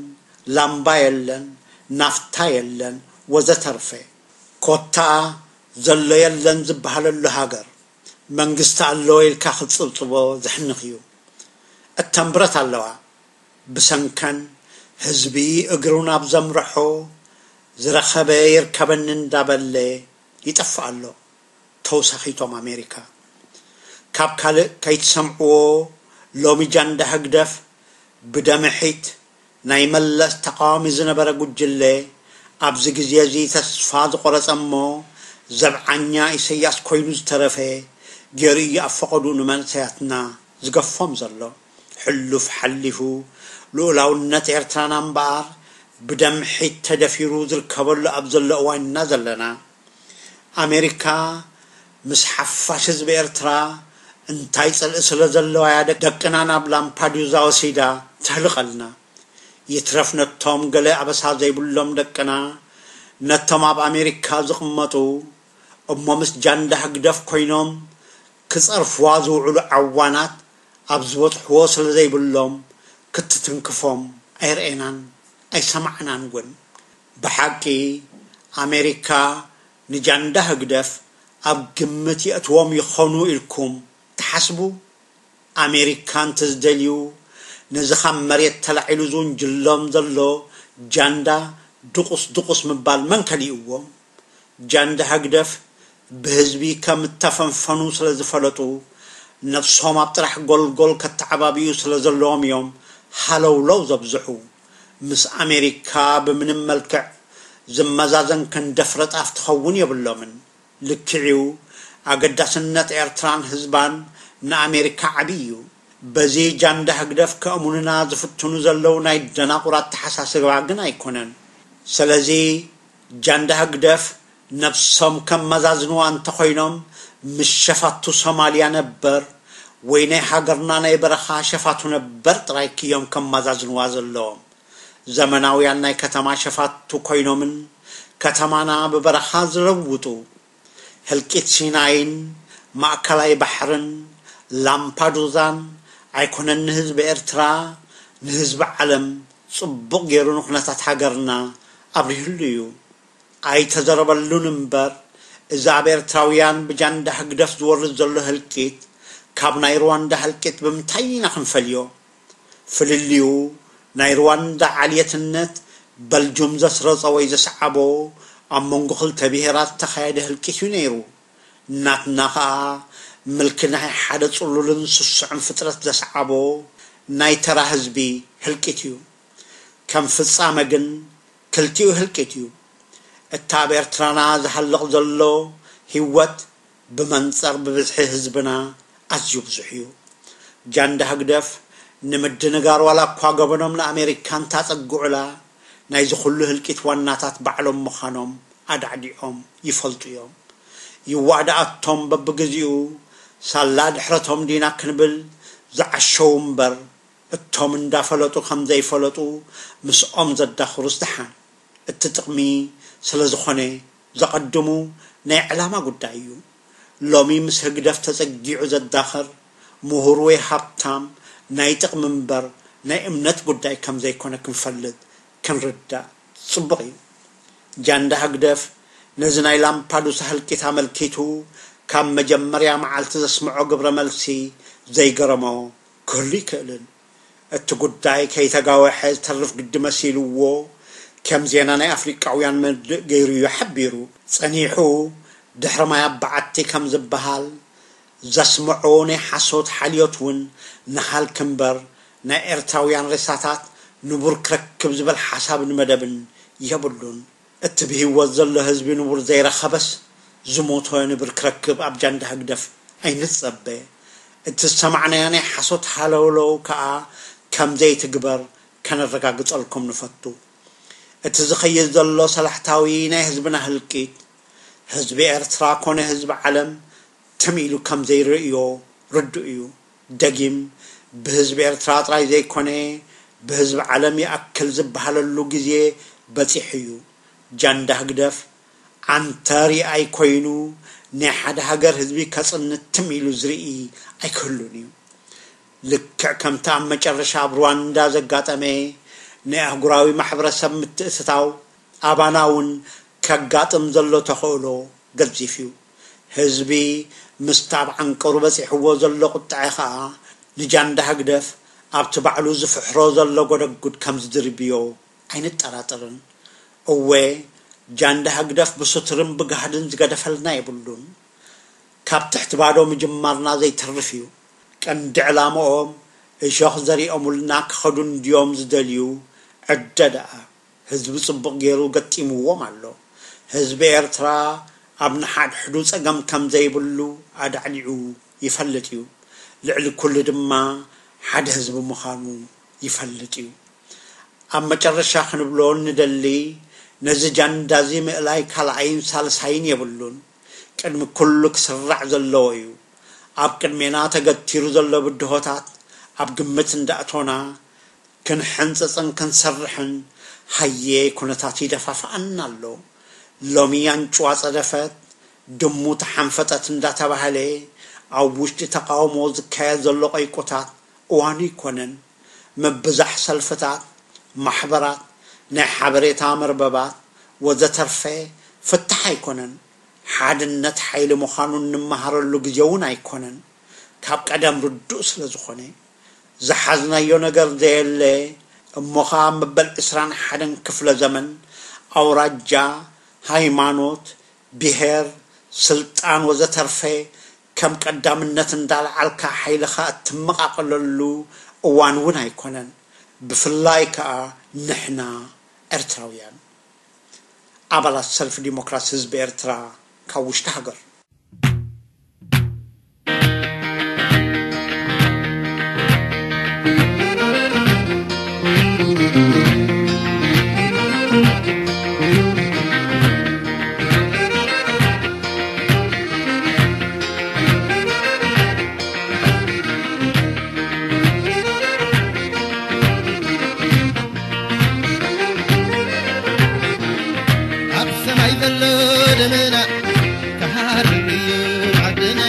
ላምባ የለን፣ ናፍታ የለን ወዘተርፈ። ኮታ ዘሎ የለን ዝበሃለሉ ሃገር መንግስቲ ኣለዎ ኢልካ ክትጽብጽቦ ዘሕንኽ እዩ። እተን ብረት ኣለዋ። ብሰንከን ህዝቢ እግሩ ናብ ዘምርሖ ዝረኸበ ይርከበኒ እንዳበለ ይጠፍእ ኣሎ። ተውሳኺቶም ኣሜሪካ ካብ ካልእ ከይትሰምዕዎ ሎሚ ጃንዳ ህግደፍ ብደምሒት ናይ መለስ ተቃዋሚ ዝነበረ ጉጅለ ኣብዚ ግዜ እዚ ተስፋ ዝቆረጸ እሞ ዘብዓኛ ኢሰያስ ኮይኑ ዝተረፈ ገይሩ እዩ ኣብ ፈቐዱ ንመንእሰያትና ዝገፎም ዘሎ። ሕሉፍ ሓሊፉ ልኡላውነት ኤርትራና እምበኣር ብደምሒት ተደፊሩ ዝርከበሉ ኣብ ዘሎ እዋንና ዘለና ኣሜሪካ ምስ ሓፋሽ ህዝቢ ኤርትራ እንታይ ጽልኢ ስለ ዘለዋ እያ ደቅና ናብ ላምፓዱዛ ወሲዳ ተህልቐልና? ይትረፍ ነቶም ገለ ኣበሳ ዘይብሎም ደቅና፣ ነቶም ኣብ ኣሜሪካ ዝቕመጡ እሞ ምስ ጃንዳ ህግደፍ ኮይኖም ክጸርፍዋ ዝውዕሉ ዓዋናት ኣብ ዝበጽሕዎ ስለ ዘይብሎም ክትትንክፎም ኣይረኤናን ኣይሰማዕናን እውን። ብሓቂ ኣሜሪካ ንጃንዳ ህግደፍ ኣብ ግምት የእትዎም ይኾኑ ኢልኩም ትሓስቡ? ኣሜሪካ እንተዝደልዩ ነዚ ካብ መሬት ተላዒሉ ዝውንጅሎም ዘሎ ጃንዳ ድቑስ ድቑስ ምባል መን ከሊእዎም? ጃንዳ ህግደፍ ብህዝቢ ከም እተፈንፈኑ ስለ ዝፈለጡ ነብሶም ኣብ ጥራሕ ጎልጎል ከተዓባብዩ ስለ ዘለዎም እዮም ሃለውለው ዘብዝሑ። ምስ ኣሜሪካ ብምንም መልክዕ ዝመዛዘን ክንደፍረጣፍ ትኸውን የብሎምን። ልክዕዩ፣ ኣገዳስነት ኤርትራን ህዝባን ንኣሜሪካ ዓብዪ እዩ። በዚ ጃንዳ ህግደፍ ከእሙንና ዝፍትኑ ዘለዉ ናይ ደናቑር ኣተሓሳስባ ግን ኣይኮነን። ስለዚ ጃንዳ ህግደፍ ነብሶም ከመዛዝንዋ እንተኾይኖም፣ ምስ ሸፋቱ ሶማልያ ነበር ወይ ናይ ሃገርና ናይ በረኻ ሸፋቱ ነበር ጥራይ ክዮም ከመዛዝንዋ ዘለዎም። ዘመናውያን ናይ ከተማ ሸፋቱ ኮይኖምን ከተማና ብበረኻ ዝለውጡ፣ ህልቂት ሲናይን ማእከላይ ባሕርን ላምፓዱዛን ኣይኮነን ንህዝቢ ኤርትራ፣ ንህዝቢ ዓለም ጽቡቕ ገይሩ ንኹነታት ሃገርና ኣብሪህሉ እዩ። ኣይተዘረበሉን እምበር፣ እዚ ኣብ ኤርትራውያን ብጃንዳ ህግደፍ ዝወርድ ዘሎ ህልቂት ካብ ናይ ሩዋንዳ ህልቂት ብምንታይ ኢና ክንፈልዮ? ፍልልዩ፣ ናይ ሩዋንዳ ዓልየትነት በልጁም ዘስረጾ ወይ ዘስዓቦ ኣብ መንጎ ክልተ ብሄራት ዝተኻየደ ህልቂት እዩ ነይሩ። ናትና ኸኣ ምልኪ ናይ ሓደ ጽሉልን ስሱዕን ፍጥረት ዘስዓቦ ናይ ተራ ህዝቢ ህልቂት እዩ። ከም ፍጻመ ግን ክልቲኡ ህልቂት እዩ። እታ ኣብ ኤርትራና ዝሃልቕ ዘሎ ህይወት ብመንጸር ብብዝሒ ህዝብና ኣዝዩ ብዙሕ እዩ። ጃንዳ ህግደፍ ንምድንጋር ዋላ እኳ ገበኖም ንኣሜሪካ እንታጸግዑላ፣ ናይዚ ኩሉ ህልቂት ዋናታት ባዕሎም ምዃኖም ኣዳዕዲዖም ይፈልጡ እዮም። ይዋእ ደኣቶም በብግዜኡ ሳላ ድሕረቶም ዲና ክንብል ዝዓሸው እምበር፣ እቶም እንዳፈለጡ ከም ዘይፈለጡ ምስኦም ዘዳኽሩስ ደሓን። እቲ ጥቕሚ ስለ ዝኾነ ዘቐድሙ ናይ ዕላማ ጉዳይ እዩ። ሎሚ ምስ ህግደፍ ተጸጊዑ ዘዳኽር ምሁር ወይ ሃብታም ናይ ጥቕሚ እምበር ናይ እምነት ጉዳይ ከም ዘይኮነ ክንፈልጥ ክንርዳእ ጽቡቕ እዩ። ጃንዳ ህግደፍ ነዚ ናይ ላምፓዱሳ ህልቂት ኣመልኪቱ ካብ መጀመርያ መዓልቲ ዘስምዖ ግብረ መልሲ ዘይገረሞ ክህሉ ይክእልን። እቲ ጉዳይ ከይተጋወሐ ዝተርፍ ግዲ መሲልዎ ከም ዜና ናይ ኣፍሪቃውያን መድእ ገይሩ እዩ ሓቢሩ። ጸኒሑ ድሕሪ ማይ ኣብ በዓቲ ከም ዝበሃል ዘስምዖ ናይ ሓሶት ሓልዮት እውን ንሃልክ እምበር ናይ ኤርትራውያን ሬሳታት ንቡር ክረክብ ዝብል ሓሳብን መደብን የብሉን። እቲ ብህይወት ዘሎ ህዝቢ ንቡር ዘይረኸበስ ዝሞተ ንብር ክረክብ ኣብ ጃንዳ ህግደፍ ኣይንጸበ። እቲ ዝሰማዕናዮ ናይ ሓሶት ሃለውለው ከኣ ከም ዘይትግበር ከነረጋግጸልኩም ንፈቱ። እቲ ዝኸይድ ዘሎ ሰላሕታዊ ናይ ህዝብና ህልቂት፣ ህዝቢ ኤርትራ ኮነ ህዝቢ ዓለም ትም ኢሉ ከም ዘይርእዮ ርዱእ እዩ። ደጊም ብህዝቢ ኤርትራ ጥራይ ዘይኮነ ብህዝቢ ዓለም ይኣክል ዝበሃለሉ ግዜ በጺሑ እዩ። ጃንዳ ህግደፍ ዓንተር ይኣይ ኮይኑ ናይ ሓደ ሃገር ህዝቢ ከጽንት ትም ኢሉ ዝርኢ ኣይክህሉን እዩ። ልክዕ ከምቲ ኣብ መጨረሻ ኣብ ሩዋንዳ ዘጋጠመ ናይ ኣህጉራዊ ማሕበረሰብ ምትእትታው ኣባና እውን ከጋጥም ዘሎ ተኽእሎ ገዚፍ እዩ። ህዝቢ ምስቲ ኣብ ዓንቀሩ በጺሕዎ ዘሎ ቁጥዐ ኸኣ ንጃንዳ ህግደፍ ኣብቲ ባዕሉ ዝፍሕሮ ዘሎ ጎደጉድ ከም ዝድርብዮ ኣይንጠራጠርን። እወ ጃንዳ ህግደፍ ብስቱርን ብጋህድን ዝገደፈልና የብሉን። ካብ ትሕቲ ባዶ ምጅማርና ዘይተርፍ እዩ። ቀንዲ ዕላምኦም እሾኽ ዘሪኦሙልና ክኸዱ እንድዮም ዝደልዩ። ዕደ ደኣ ህዝቢ ጽቡቕ ገይሩ ገጢምዎም ኣሎ። ህዝቢ ኤርትራ ኣብ ንሓድሕዱ ጸገም ከም ዘይብሉ ኣዳዕዲዑ ይፈልጥ እዩ። ልዕሊ ኩሉ ድማ ሓደ ህዝቢ ምዃኑ ይፈልጥ እዩ። ኣብ መጨረሻ ክንብሎ ንደሊ፣ ነዚ ጃንዳዚ ምእላይ ካልኣይን ሳልሳይን የብሉን። ቅድሚ ኩሉ ክስራዕ ዘለዎ እዩ። ኣብ ቅድሜና ተገቲሩ ዘሎ ብድሆታት ኣብ ግምት እንዳእቶና ክንሕንጽጽን ክንሰርሕን ሃየ ኩነታት ይደፋፍኣና ኣሎ። ሎሚ ኣንጭዋ ጸደፈት፣ ድሙ ተሓንፈጠት እንዳተባህለ ኣብ ውሽጢ ተቃውሞ ዝካየድ ዘሎ ቀይቆታት እዋኑ ኣይኮነን። ምብዛሕ ሰልፍታት፣ ማሕበራት፣ ናይ ሓበሬታ መርበባት ወዘተርፈ ፍታሕ ኣይኮነን። ሓድነት ሓይሊ ምዃኑ እንመሃረሉ ግዜ እውን ኣይኮነን። ካብ ቀደም ርዱእ ስለ ዝኾነ፣ ዝሓዝናዮ ነገር ዘየለ እሞ ኸኣ መበል ዕስራን ሓደን ክፍለ ዘመን ኣውራጃ፣ ሃይማኖት፣ ብሄር፣ ስልጣን ወዘተርፈ ከም ቀዳምነት እንዳልዓልካ ሓይልኻ እትመቓቐለሉ እዋን እውን ኣይኮነን። ብፍላይ ከኣ ንሕና ኤርትራውያን። ኣባላት ሰልፊ ዲሞክራሲ ህዝቢ ኤርትራ ካብ ውሽጢ ሃገር። ኣብ ሰማይ ዘሎ ደመና ክሃርም እዩ ዓድና።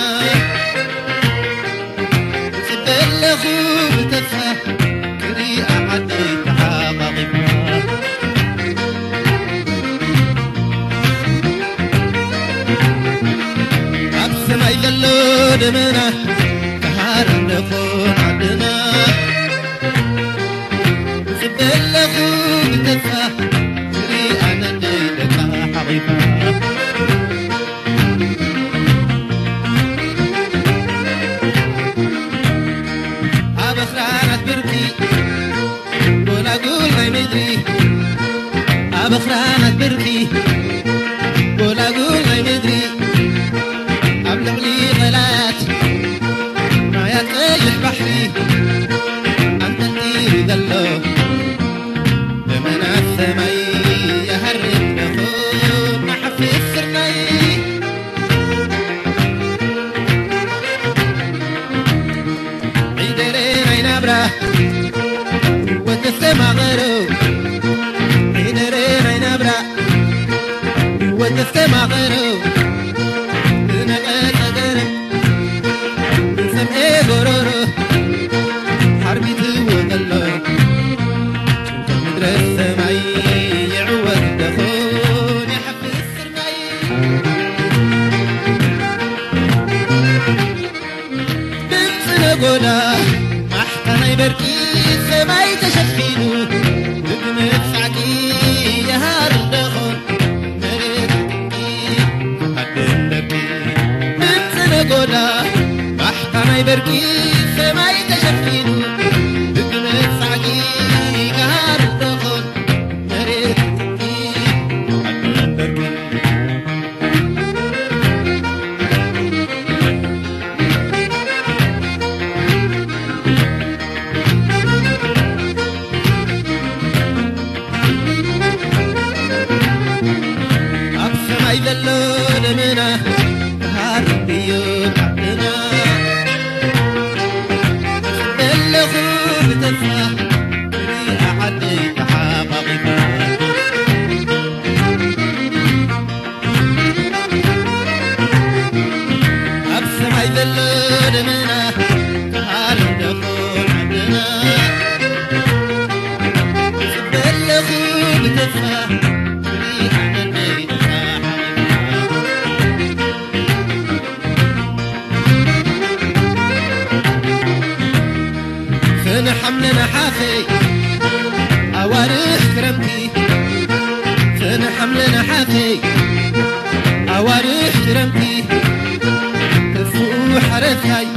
እጽበ ኣለኹ ብተስፋ ክሪኣ ዓደይ ተሓቋቒፋ። ኣብ ሰማይ ዘሎ ደመና ክሃርም ደኾን ዓድና። እጽበ ኣለኹ ብተስፋ ክሪኣ ነደይ ደቃ ሓቒፋ። ኣብ ኣኽራናት ብርኪ ጎላጉል ናይ ምድሪ፣ ኣብ ኣኽራናት ብርኪ ጎላጉል ናይ ምድሪ፣ ኣብ ልዕሊ ቐላት ማያት ቀይሕ ባሕሪ ኣንጠልጢሉ ዘሎ ደመና ሰማይ ይሃርም ደኾን ንሓፍስ ስርናይ። ዒደረ ናይ ናብራ ህይወት ተስተማቐሮ፣ ዒደረ ናይ ናብራ ህይወት ተስተማቐሮ፣ ብነቐጸ ገረብ ብሰምኤ ጎሮሮ ሓርቢትዎ ዘሎ ጭንቀት ምድረ ሰማይ ይዕወት ደኾን ይሓፍስ ስርናይ። ድምፂ ነጎዳ ማሕታ ናይ በርቂ ሰማይ ተሸፊኑ ብግመት ጻዕቂ ይሃርም ደኾን መሬት ሓድን ደርቂ። ድምፂ ነጎዳ ማሕታ ናይ በርቂ ሰማይ ተሸፊኑ ብግመት ጻዕቂ ይሃርም ደኾን መሬት ሓድን ደርቂ። ኣብ ሰማይ ዘሎ ደመና ክሃርም እዩ ዓድና። እጽበ ኣለኹ ብተስፋ ክሪኣ ዓደይ ተሓቋቒፋ። ኣብ ሰማይ ዘሎ ደመና ክሃርም ደኾን ዓድና። እጽበ ኣለኹ ብተስፋ ክሪኣ ዓደይ ተሓቋቒፋ። ሰነ ሓምለ ነሓሰ ኣዋርሕ ክረምቲ፣ ሰነ ሓምለ ነሓሰ ኣዋርሕ ክረምቲ፣ ተስፍኡ ሓረስታይ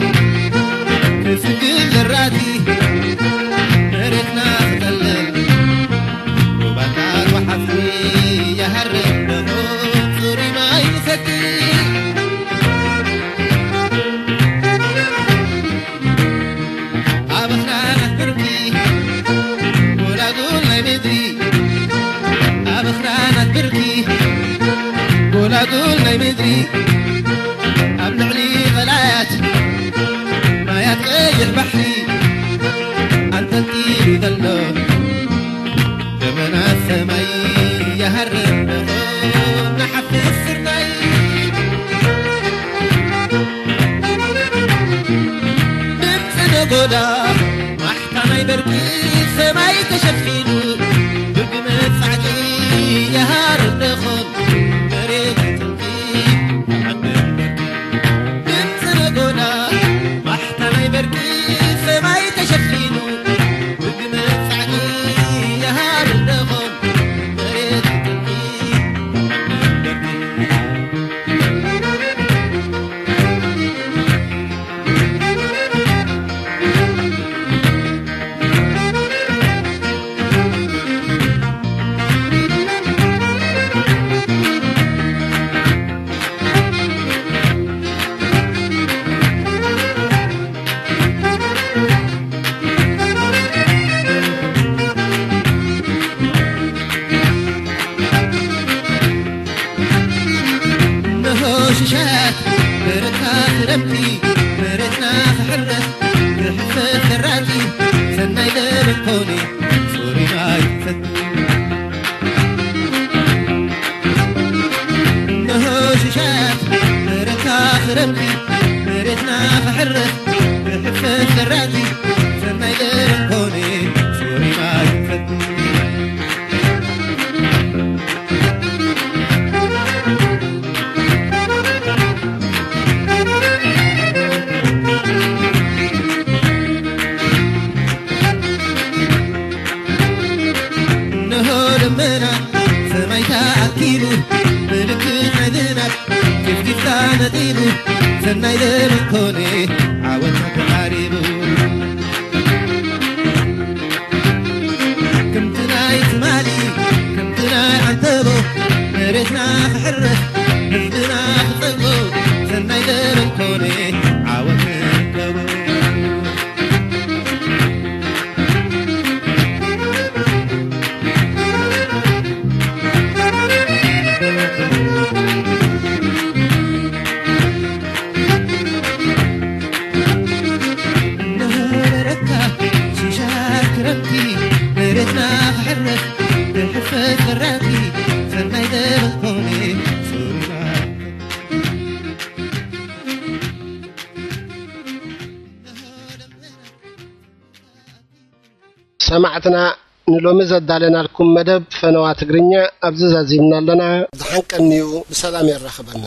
ክስግር ዘራእቲ፣ መሬትና ክጠልል ሩባታት ወሓዝቲ፣ ይሃርም ደኾን ጽሩይ ማይ ንሰቲ። ኣብ ኣኽራናት ብርኪ ጎላጉል ናይ ምድሪ፣ ኣብ ኣኽራናት ብርኪ ጎላጉል ናይ ምድሪ፣ ኣብ ልዕሊ ቐላያት ማያት ቀይሕ ባሕሪ ኣንጠልጢሉ ዘሎ ደመና ሰማይ ይሃርም ደኾን ንሓፍስ ስርናይ። ድምፂ ነጎዳ ማሕታ ናይ በርቂ ሰማይ ተሸፊኑ ብግመት ጻዕቂ ይሃርም ደኾን መሬት ጥልቂ ዓድን ደርቂ። ድምፂ ነጎዳ ማሕታ ናይ በርቂ ሰማይ ተሸፊኑ ብግመት ጻዕቂ ይሃርም ደኾን መሬት ጥልቂ ዓድን ደርቂ። ክሕፈስ ዘራጊ ሰናይ ገረን ኮነ ሶሪማ ይፈቱ። እንሆ ደመና ሰማይ ተኣኪቡ፣ ምልክት ናይ ዝናብ ጭፍጭፍታ ነጢቡ፣ ሰናይ ዘመን ኮነ ዓወት ተቓሪቡ። ከምቲ ናይ ትማሊ፣ ከምቲ ናይ ዓንተቦ፣ መሬትና ክሕረስ፣ ህዝብና ክጸግቦ፣ ሰናይ ዘመን ኮነ ዓወት ንርከቦ። ነበረካ ሽሻር ክረምቲ፣ መሬትና ክሕረስ፣ ክሕፈስ ዘራእቲ፣ ሰናይ ዘበን ኮነ፣ ጽሩይ ሰማዕትና፣ ንሎሚ ዘዳለናልኩም መደብ ፈነዋ ትግርኛ ኣብዚ ዛዚምና ኣለና። ዝሓንቀንዩ ብሰላም የራኽበና።